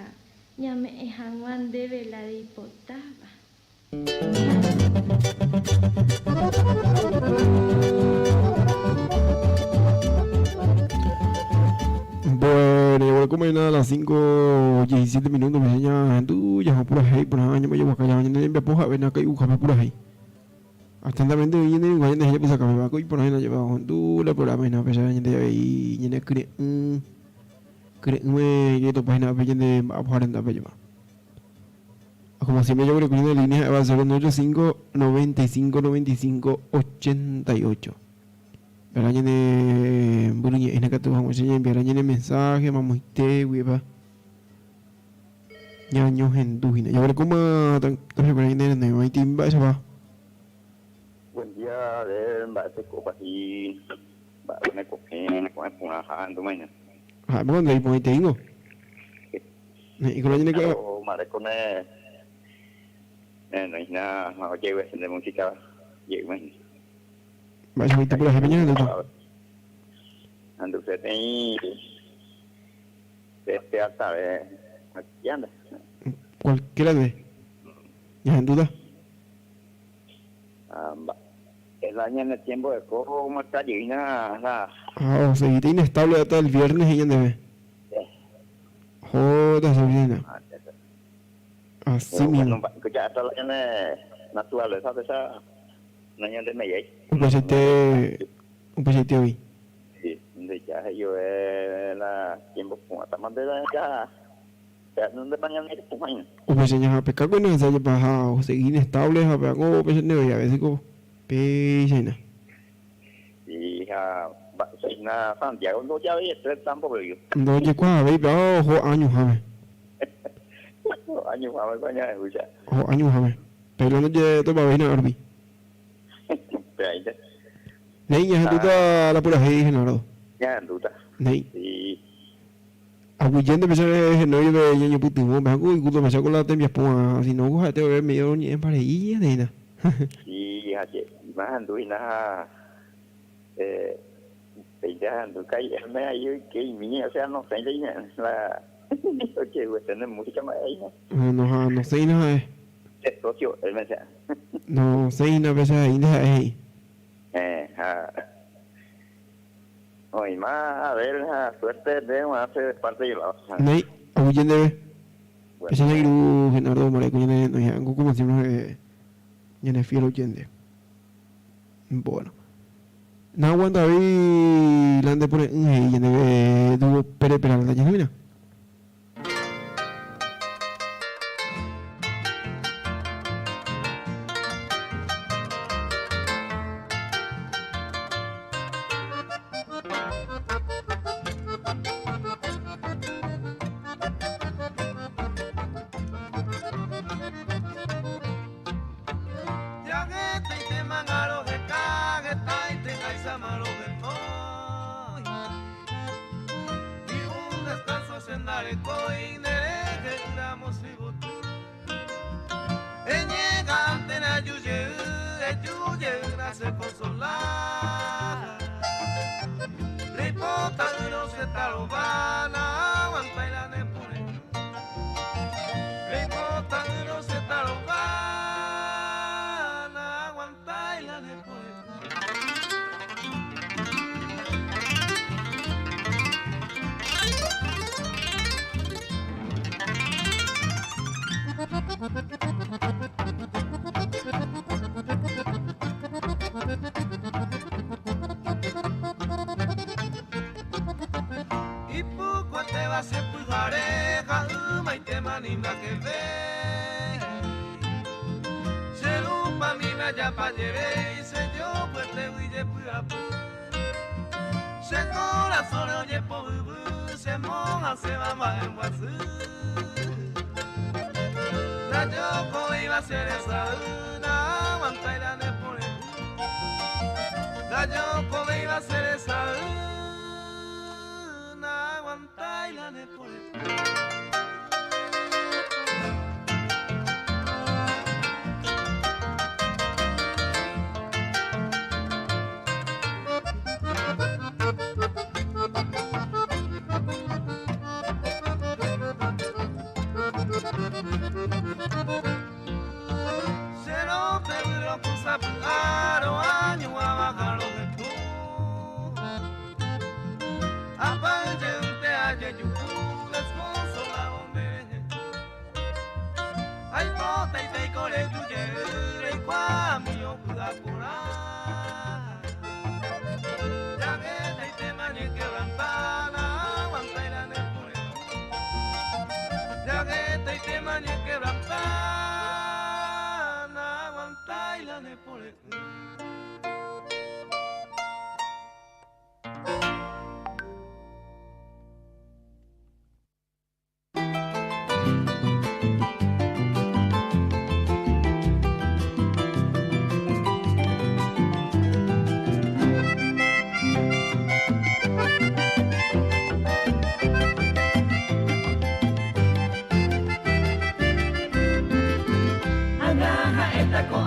ñame'ẽ hag̃ua ndéve la reipotáva. Bueno, ya como a las 5:17 minutos, me enseña tú, ya pura hey, por año me llevo acá, ya mañana me apoja, ven acá y busca pura hey. Atentamente viene y vayan de pues acá me va y por ahí la lleva con tú la programa y no pesa de ahí ñane cre cre me que to página pe ñane apojar en la pe lleva. Como siempre yo creo que la línea va a ser 85 95 95 88. Pero ñane buruñe en acá tu vamos a enviar ñane mensaje mamoite guiba. Ñaño hendujina. Ya ver cómo tan tan por ahí ñane no hay timba esa va. Buen día, a ver, mba'éteko pa'i, mba'e ne ko'ẽ, ne ko'ẽ porã ha andumaina. Ha, ¿dónde hay por tengo? Ne ikola ñane ko. Mareko ne ne no hína oje'yve nde música je'ymaina. Mba'eichaite purahéi pe ñahenduta. Anduse peteĩ pe altave aquí anda. Cualquiera de ñahenduta. Ah, el año en el tiempo de cómo está llena la Ah, o seguiste inestable hasta el viernes y ya Joder, sobrina. Así mismo. Ya hasta la naturaleza de esa no de me Un pesete hoy. Sí, de ya yo la tiempo hasta más de la ya ya no de mañana ni tu O pues ya pescar con esa ya baja o seguir inestable a ver cómo pues no a veces como peixena. Y ja na Santiago no ya ve tres tampoco yo. No ye cua ve pero ojo años jame. Años jame coño escucha. Ojo años jame. Pero no ye to pa ver na arbi. Pero ahí te. Nei ya duda la pura hei Genaro. Ya duda. Nei. Sí. Aguyente me sale no yo de ñaño putumo, me hago y gusto me saco la tembia pua, si no coja te voy a medio ni en parejilla de na. Sí, hace más andu y nada ya andu kai me ahí que mi o sea no sé la que tener música más ahí no. No no sé nada. Es socio, él me decía. No sé nada, veces ahí nada ahí. Oye, más, a ver, la suerte de hace parte de la. Nei, aguyente ve. Ese negro Genardo Mareco, ñane no ya, como siempre ñane fiel oyente. Bueno. Na aguanta vi lande por ahí ñane ve dúo pere peralta ñane mira.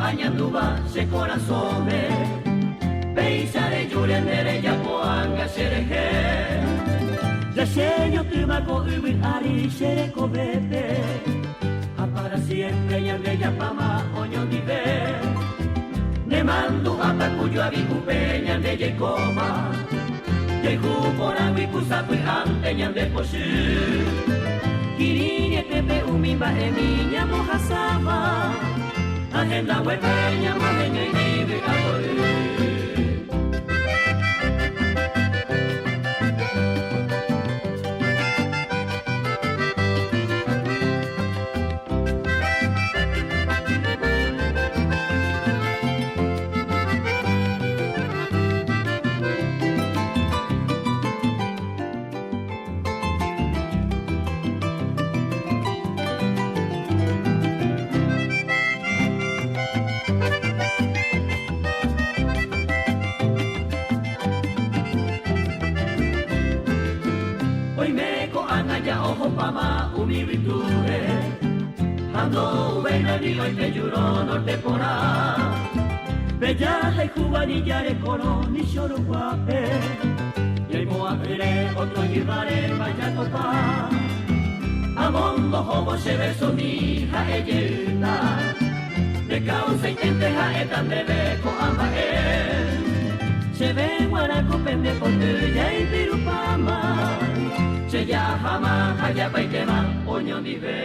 Añandúva che korasõme Péicha rejúre nde rejapo anga cherehe Ya che ñotỹma ko yvy ári che rekovépe Ha para siempre ñande japáma oñondive Ne mandu'ápa ku joavi upe ñande jaikóma Jayhu porãgui ku sapy'ánte ñande pochy Kirirĩetépe umi mba'émi ñambohasáva Ha hendaguépe ñamoheñói vy'a tory. Oime ko'ág̃a ja ohopáma umi yvytúre, ha ndouvéima ni oipejúrõ norte porã. Pe jahayhúva ni jarekórõ ni choroguápe. Ñaimo'ã'ỹre otro jyváre vajatopa. Amombohóvo che versomi ha'e jeýta. Nde kausaiténte ha'éta ndéve ko'ã mba'e. Chéve g̃uarã ko pende poty jaipirupáma. Che jaháma ha japaitéma oñondive.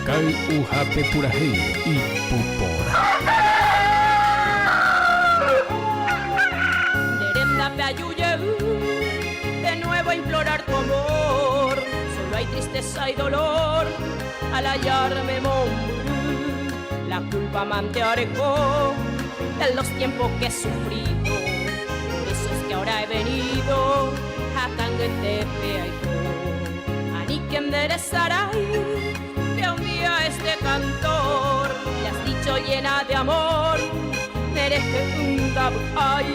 Kay'uhápe purahéi ipu porã. Nde rendápe aju jey de nuevo a implorar tu amor Solo hay tristeza y dolor al hallarme mombyry La culpa mante areko de los tiempos que he sufrido Por eso es que ahora he venido ha kangyetépe aiko Aníke nderesarái que un día este cantor Le has dicho llena de amor Nderehe ndavy'ái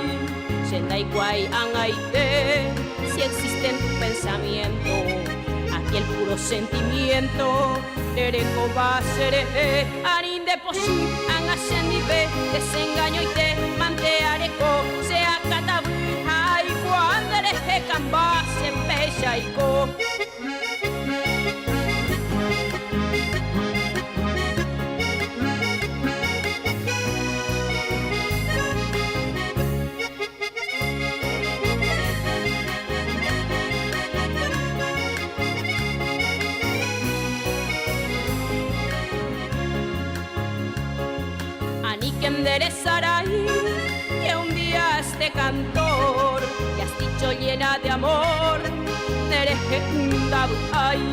Che ndaikuaái ag̃aite si existe en tu pensamiento Aquel puro sentimiento rerekóva cherehe Ani ndepochy ág̃a chendive desengañoite mante areko Che akatavy ha aikuaa nderehe kamba che péicha aiko. Aníke nderesarái que un día este cantor Le has dicho llena de amor Nderehe ndavy'ái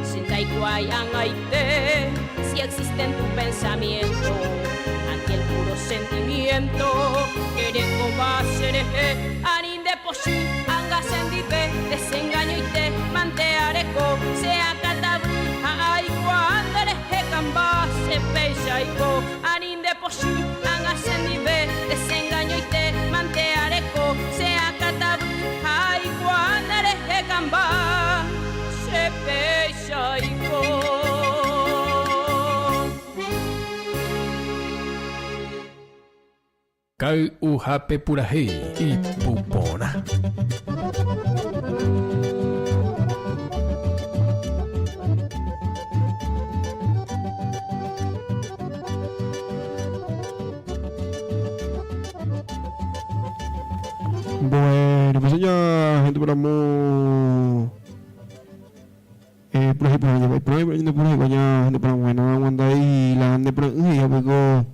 Che ndaikuaái ag̃aite Si existe en tu pensamiento Aquel puro sentimiento Erekóva cherehe Ani ndepochy anga chendive Desengañoite mante areko Che akatavy ha aikuaa Nderehe kamba che péicha aiko Ani ndepochy anga chendive Desengañoite mante areko Che akatavy ha aikuaa Nderehe kamba che péicha aiko. Kay'uhápe purahéi ipu porã. Bueno, pues ya, gente por amor. Eh, purahéi porã ña, purahéi porã ñande purahéi ña, gente por amor, no aguantai la nde porã'ỹ he'i apeko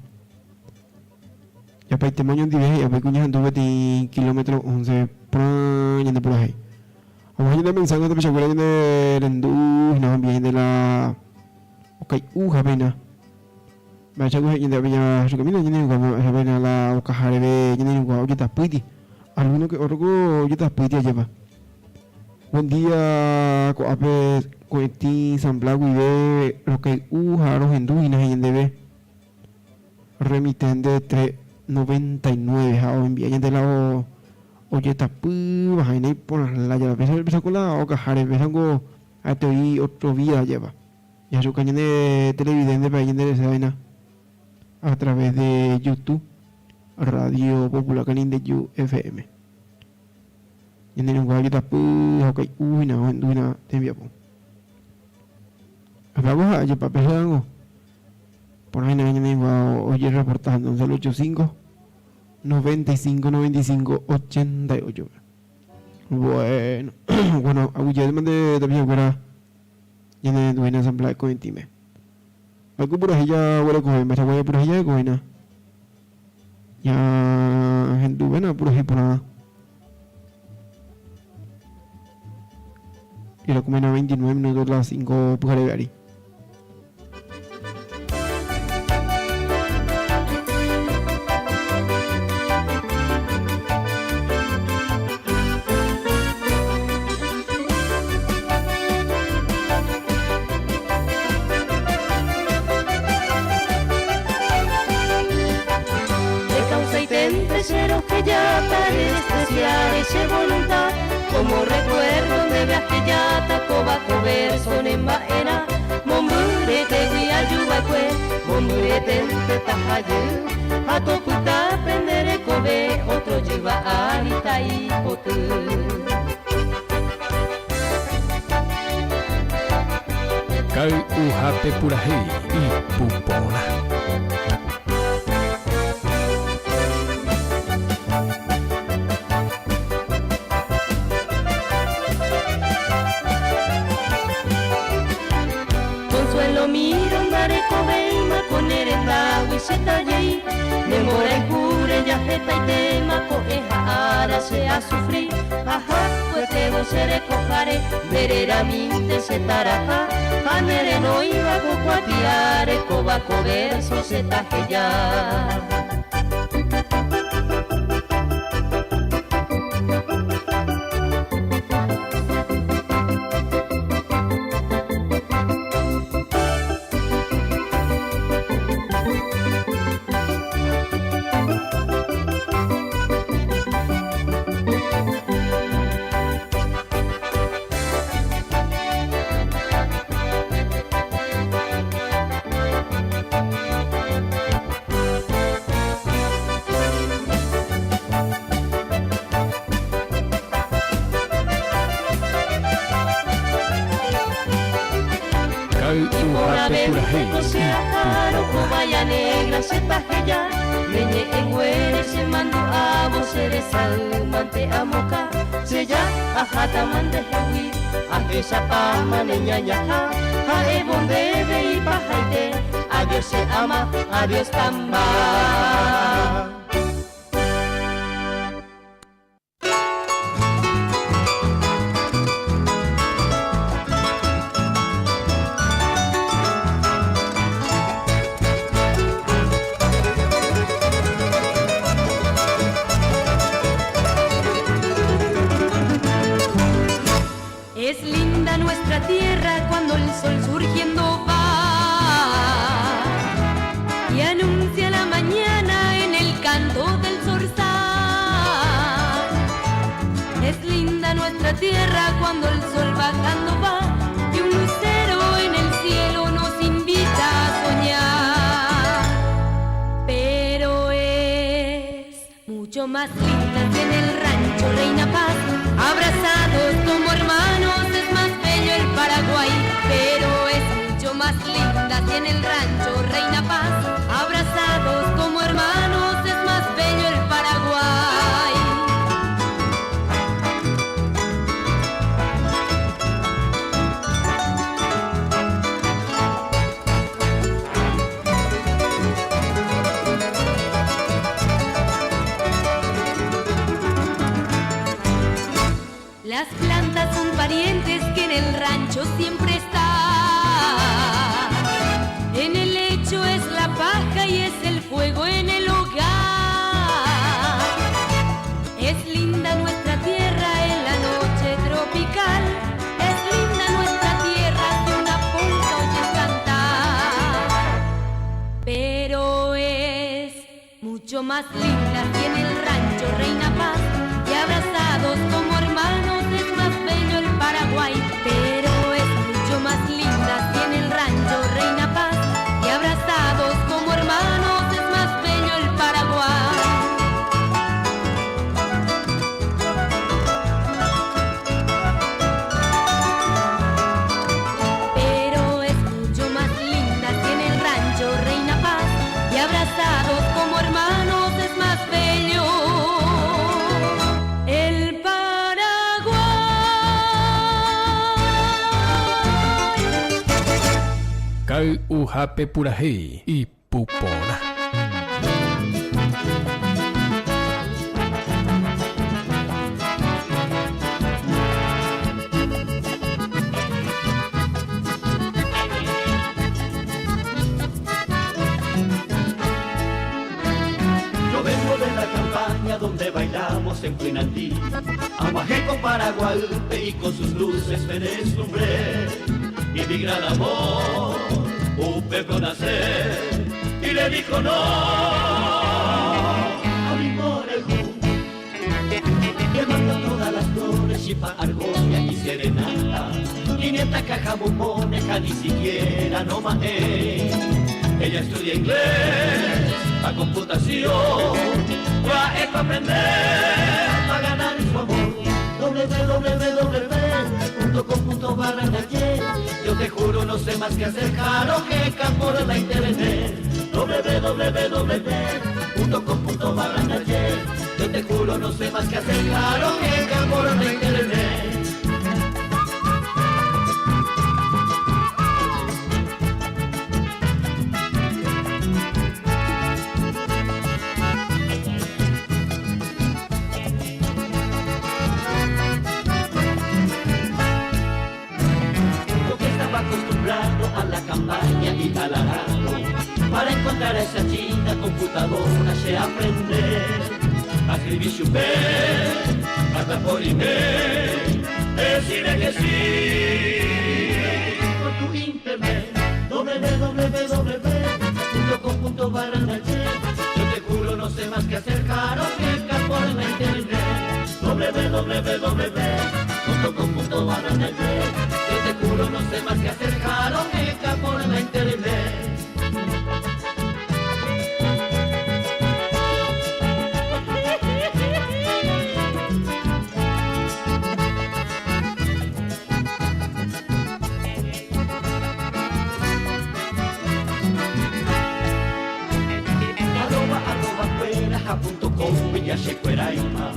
japaitéma oñondive he'i apeko ñahendu peteĩ kilómetro once porã ñande purahéi. Aguahẽ ñande mensaje tapichakuéra ñande rendu hína ombia ñande la okai'u hápe hína. Mba'éichako he'i ñande ápe ña chokemína ñane irũkuaa mba'éichapa hína la okaha reve ñane irũkuaa ojetapýiti. Alguno que otro ojetapýiti ajépa. Buen día ko'ápe ko'ẽtĩ San Blas guive rokay'u ha rohendu hína heñandéve remitente 399 ha oenvia ñande la ojetapýva ha iporã lájava. Péicha ko la okaháre péichango ha'ete oĩ otro vida ajépa. Jahechuka ñande televidente pe ñande resa vaina a través de YouTube Radio Popular Canindeyú FM. Ñane irũnguéra ojetapy ha okai'u hína ohendu hína tembiapo. Apago ha ajepa pe ha'ango. Porã hína ñane irũnguéra ojerreporta entonces al 85 95 95 88. Bueno, bueno, aguyje mante tapichakuéra ñane rendu hína asamblea ko'ẽtĩme. Mba'éiko purahéi jaguerekovéi, mba'eichagua japurahéi jarekovéina. Ñahenduvéna purahéi porã. Irakuména 29 minutos las 5 pyhareve ári. Como recuerdo de viaje ya tacoba verso era Momburete guiayubakue Momburete tetajayu Atoputa prendere kobe otro yuba arita y potu. Ka'y'uhápe purahéi ipu porã. Consuelo miro ndarekovéima ko ne rendágui che tajéi ne mborayhúre jahetaitema ko'ẽ ha ára che asufri aha kuetévo che rekoháre nde reramínte che taraha ha ne renóiva ko kuatiáre kóva ko verso che taheja. Ka'y'uhápe purahéi ipu porã. Negra che pajeya, neñe'ẽnguére che mandu'ávo che resay mante amoka, che ya aháta mandehegui, ahechapáma ne ñañaha, ha'évo ndéve ipahaite, adiós che ama, adiós tamba. Es linda nuestra tierra cuando el sol surgiendo va y anuncia la mañana en el canto del zorzal. Es linda nuestra tierra cuando el sol bajando va y un lucero en el cielo nos invita a soñar. Pero es mucho más linda que en el rancho Reina Paz, abrazados como hermanos es más bello el Paraguay. Pero es mucho más linda que en el rancho Reina Paz, abrazados como hermanos es más bello el Paraguay. mucho más linda si en el rancho reina paz y abrazados como hermanos es más bello el Paraguay. Pero es mucho más linda si en el rancho reina paz y abrazados como hermanos es más bello el Paraguay. Pero es mucho más linda si en el rancho reina paz y abrazados como hermanos es más bello el Paraguay. Ka'y'uhápe purahéi ipu porã. Yo vengo de la campaña donde bailamos en Cuinandí. Aguajé con Paraguay y con sus luces me deslumbré. Y mi gran amor, un pepe nacer y le dijo no a mi morejú. Le mando todas las flores y pa' argolla y serenata. 500 cajas bombones, ni siquiera no maé. Ella estudia inglés, a computación, pa' eco aprender, pa' ganar su amor. www.com.barra Yo te juro no sé más que hacer jaro que por la internet. www.com.barra Yo te juro no sé más que hacer jaro que por la internet. Yo que estaba acostumbrado a la campaña y al arado, para encontrar a esa chica computadora se aprender a escribir su P, hasta por email, decirle que sí por tu internet, www.com.barra Yo te juro no sé más que hacer jaro que por la internet, www.com.barra Yo te juro no sé más que hacer jaro que por la internet. Arroba, arroba, fuera, ja, punto com, y ya se fuera y ma.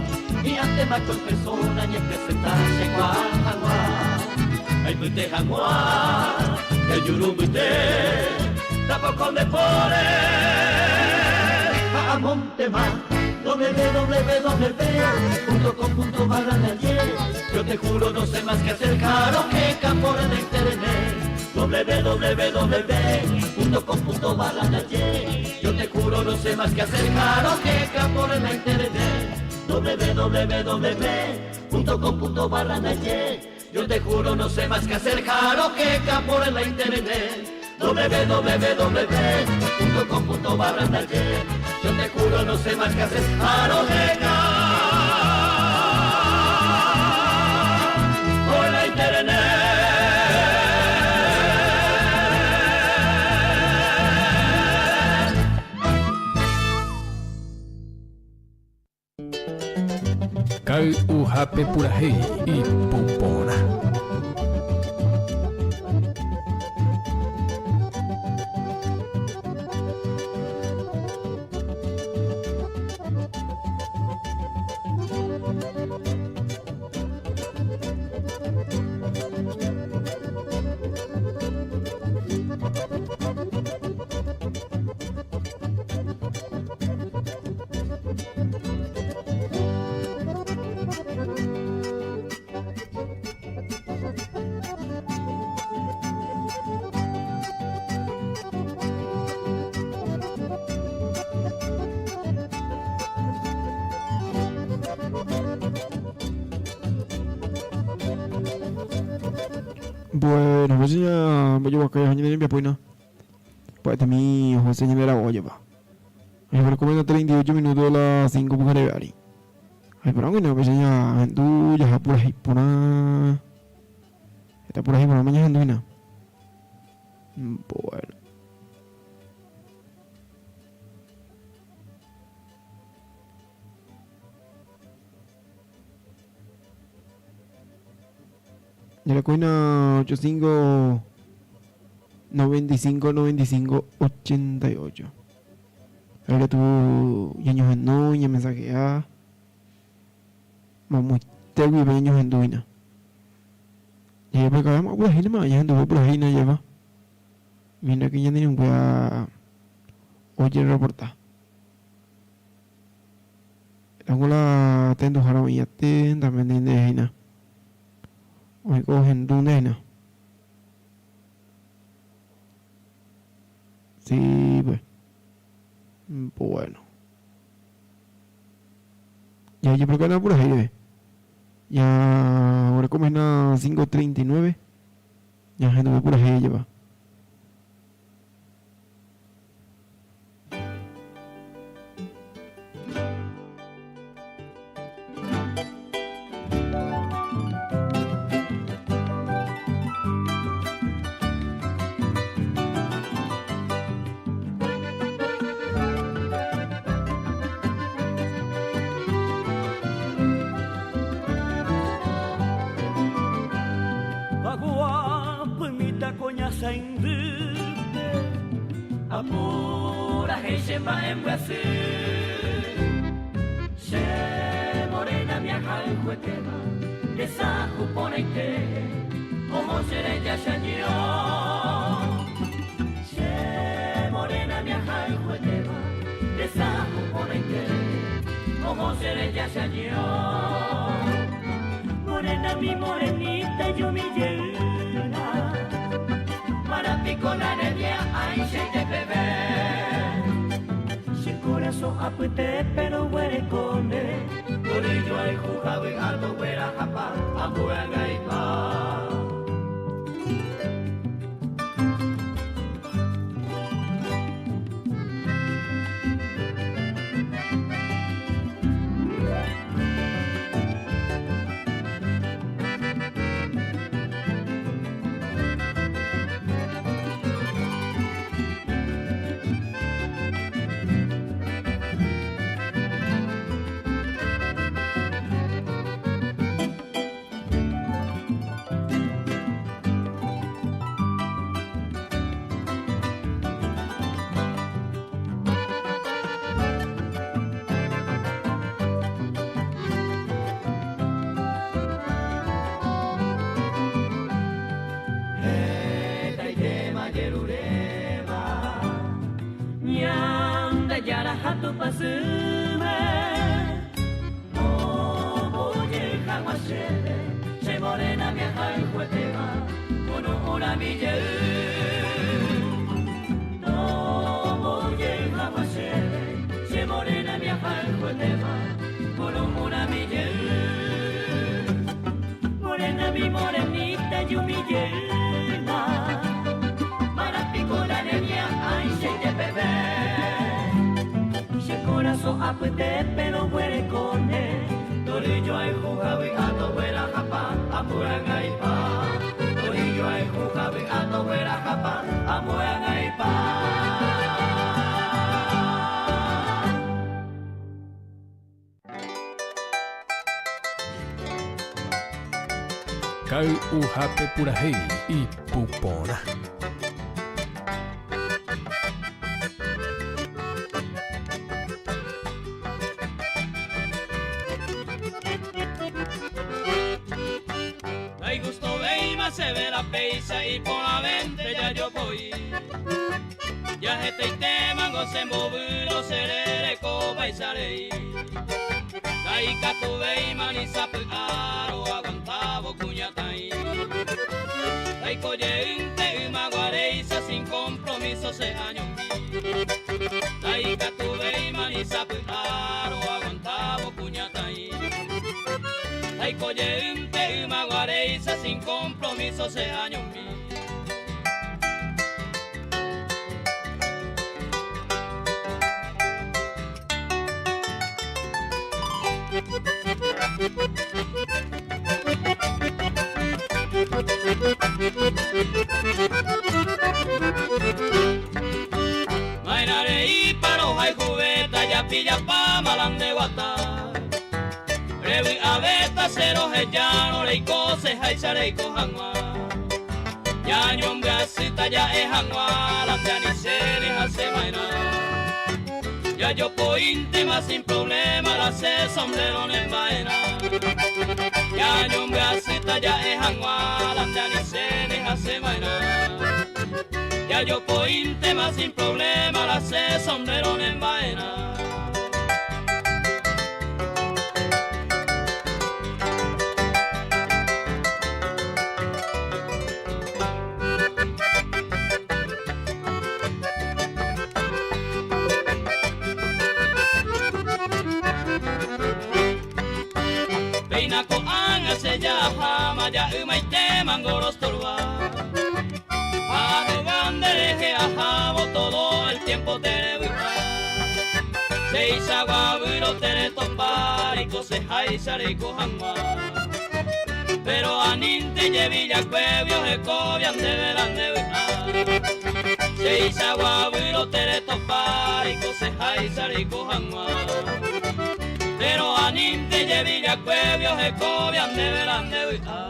Y antes más con persona, ni presentarse, guau, guau. Ay, pute, jagua, el yurumute, tampoco me pone. A Montema, www.com.barra Yo te juro no sé más que hacer jaro que por la internet. www.com.barra Yo te juro no sé más que hacer jaro que por la internet. www.com.barra Yo te juro no sé más que hacer jaro que por la internet. www.com.barra Yo te juro no sé más que hacer jaro que por la internet. Ka'y'uhápe purahéi ipu porã. Bueno, pues ya voy a buscar ya ñane rembiapo hína. Pya'etemi José ñande ravo ojepa. Ojeguerekovéna 38 minuto de las 5 pyhareve ári. Jaiporãguina upéicha ñahendu jaha purahéi porã. Heta purahéi porãma ñahendu hína. Bueno. Jarekóina 85 95 95 88. Ikatu ñañohenói, ñamensajea, mamoite guive ñañohendúina. Jajepykavéma purahéinema, ñahenduve purahéina jeva. Mira que ñane irũnguéra ojerreporta. Tango la tenduhára oĩ atentamente nde hína. Oĩko ohendu nde hína. Sí, pues. Bueno. Ya jeprokana purahéi reve. Ya orekóma hína 5:39. Ñahenduve purahéi jeva. Apurahéi che mba'embyasy Che morena mi ahayhuetéva Ndesahu porãite Oho che reja cheaño Che morena mi ahayhuetéva Ndesahu porãite Oho che reja cheaño Morena mi morenita yumi jeýna Para piko la remia aichaite peve Che korasõ apytépe roguerekóne Tory joayhu ha vy'a toguerahapa ambue angaipa. Hetaitéma jeruréva Ñandejára ha Tupãsýme Ombojey hag̃ua chéve che morena mi ahayhuetéva Kunu'ũrami jey Tombojey hag̃ua chéve che morena mi ahayhuetéva Kunu'ũrami jey Morena mi morenita yumi jeýna Mara piko la remia'ãichaite peve Che korasõ apytépe roguerekóne Tory joayhu ha vy'a toguerahapa ambue angaipa Tory joayhu ha vy'a toguerahapa ambue angaipa. Kay'uhápe purahéi ipu porã. Ndaigustovéima chéve la péicha iporãvénte jajopoi. Jahetaitémango che mbovyro che rereko vaicha rei. Ndaikatuvéima ni sapy'a roaguantávo kuñataĩ. Ndaiko jeýnte yma guaréicha sin compromiso che añomi. Ndaikatuvéima ni sapy'a roaguantávo kuñataĩ. Ndaiko jeýnte yma guaréicha sin compromiso che añomi. Repillapáma la nde guata. Revy'avéta che rohejárõ reikoseháicha reiko hag̃ua. Ñañombyasýta ja'e hag̃ua la nde anichéne hasẽva'erã. Jajopoíntema sin problema la che sombrero nemba'erã. Ñañombyasýta ja'e hag̃ua la nde anichéne hasẽva'erã. Jajopoíntema sin problema la che sombrero nemba'erã. Péina ko'ág̃a che jaháma ja'ymaitémango rostorva. Ahyga nderehe ahávo todo el tiempo terevy'a. Cheichagua výro teretopa reikoseháicha reiko hag̃ua. Pero anínte jevillakuégui ohekovia ndéve la nde vy'a. Cheichagua výro teretopa reikoseháicha reiko hag̃ua. Pero anínte jevillakuégui ohekovia ndéve la nde vy'a.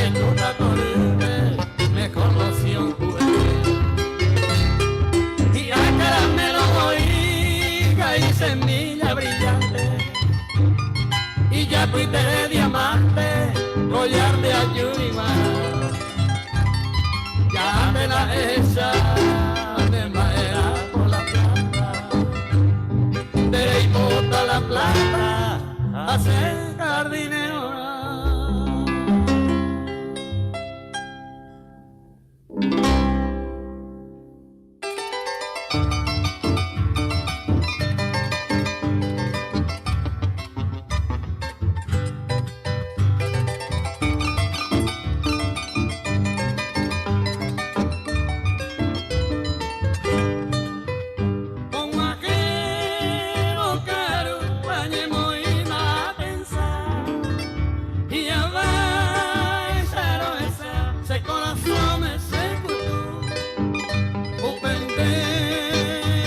Ahendúta torýpe me conocí un juguete. Hi'a caramelo oĩha y semilla brillante Ijapytere diamante collar de ayuima Ya te la ehecha ne mba'erã ko la plata Nde reipota la plata ha che jardinerorã. Og̃uahẽvo karu añemoĩma apensa, hi'ãvaicha rohecha che korasõme che kutu. Upe nde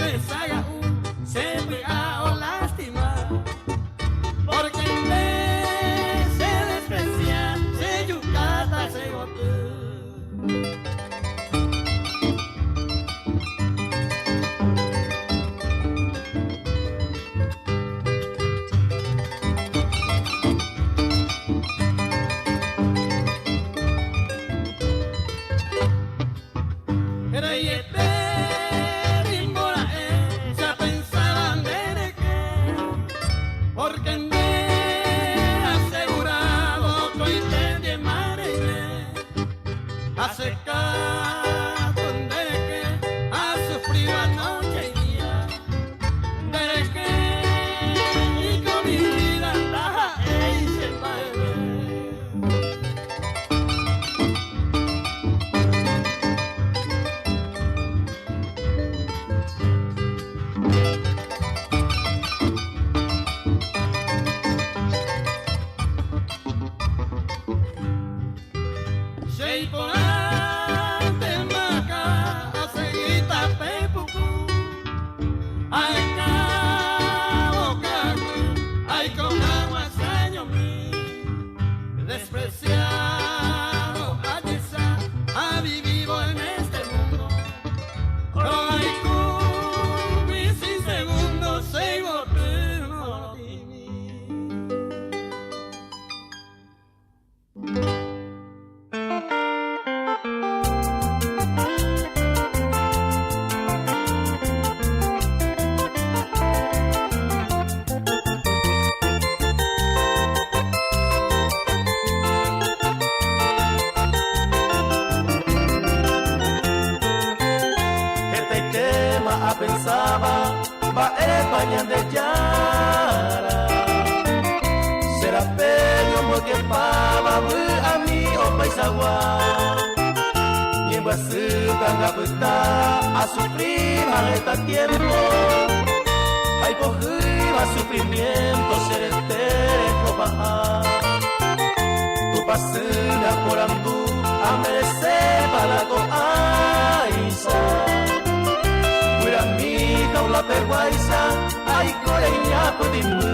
resaga'u che py'a olastima, porque nde che desprecia che jukáta che goty. Reiete nimbora'e che apensáva nde rehe, porque nde asegurado oikoite ndiema reime. Ha che katu nde rehe asufríva noche y día, nde rehe niko mi vida ndaha'éi che mba'eve. Che iporãntema asegi tape puku, ahekávo ka'aguy aiko hag̃ua cheañomi. Despreciado ajecha avivívo en este mundo, rohayhúgui sin segundo che yvoty morotĩmi. Hetaitéma apensáva mba'épa Ñandejára Che rape ñomboykepáva vy'ami opaichagua Ñembyasy kangapyta asufríva heta tiempo Ha ipohýiva sufrimiento che rete rekopaha Tupãsy aporandu ameresépa la ko'áicha Guyramí jaula peguáicha aiko reñapytĩmby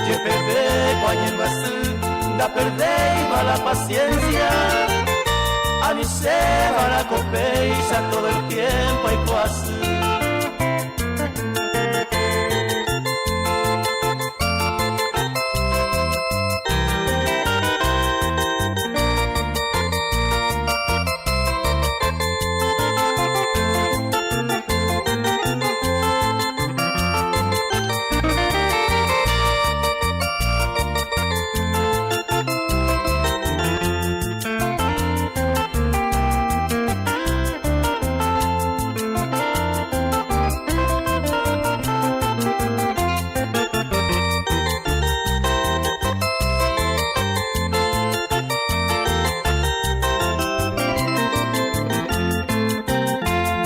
Jepeve ko añembyasy ndaperdéiva la paciencia Ani chévarã ko péicha todo el tiempo aiko asy.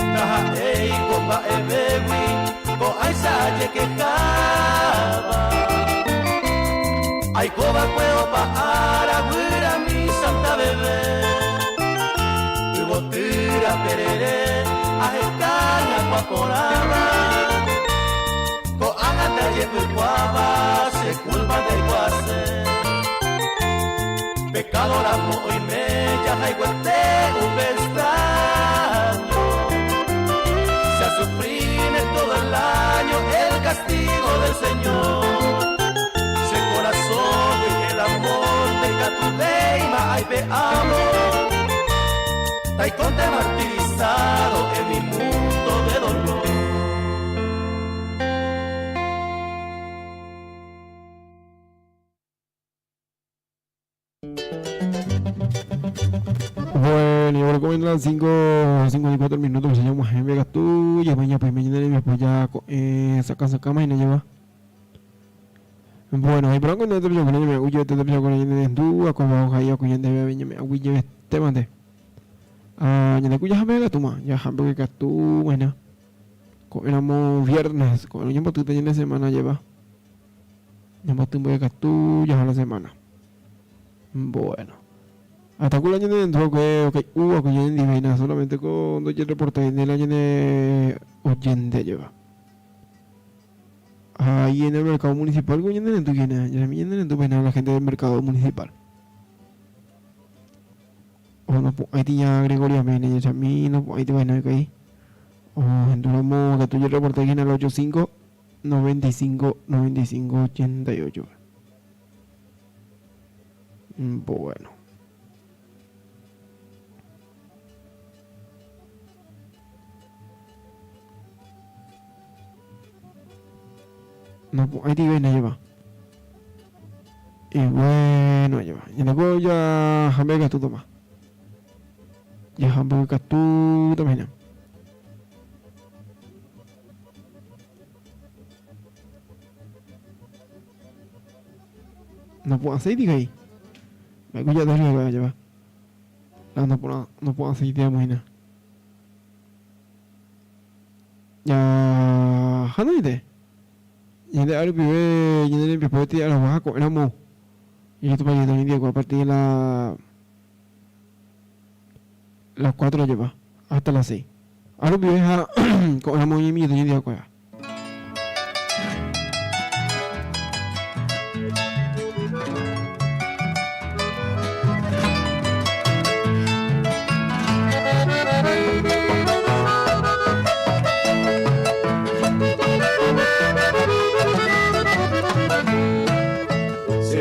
Ndaha'éi ko mba'evégui ko'áicha ajekeháva. Aikova'ekue opa ára guyrami Santa Veve. Yvoty raperere aheka hyakuã porãva. Ko'ág̃a ndajepykuáva che culpa ndaikuaase. Pecado ramo oime jahayhuete upe extraño. Se sufrime todo el año el castigo del Señor. Che corazón y el amor de Catudeima, ay te amo. Taiconte martirizado en mi mundo de dolor. Bueno, y ahora comiendo las 5.54 minutos, se llama Jaime tú, ya mañana pues mañana después ya saca saca mañana lleva. Bueno, ahí por con este con me huye este con el de como ahí con el de me huye este mande. Ah, ya ya jambe tú ma, ya jambe que tú bueno. Éramos viernes, con el tiempo tú la semana lleva. Ya tú tú ya la semana. Bueno. Hasta que el año de dentro que ok, hubo que yo en solamente con dos reporte del año de oyente lleva. Ahí en el mercado municipal, ¿cómo en tu quién es? Ya me en tu pena la gente del mercado municipal. O no, ahí tenía Gregoria Mene, ya mí no, ahí te van a ahí. O entramos que tú yo reporte aquí en el 85 95 95 88. Bueno. No, ahí te viene lleva. Y bueno, lleva. Y luego ya jambe tú toma. Ya jambe tú también. No puedo hacer diga ahí. Me voy a dar lleva. No, no puedo, no puedo hacer idea buena. Ya, hanóide. Ñande árupive ñane rembiapóti aragua ha ko'ẽramo jajetopajeyta hoy a partir de la las 4 lleva hasta las 6. Árupive ha ko'ẽramo oñemi'ẽta ñandeakuéra.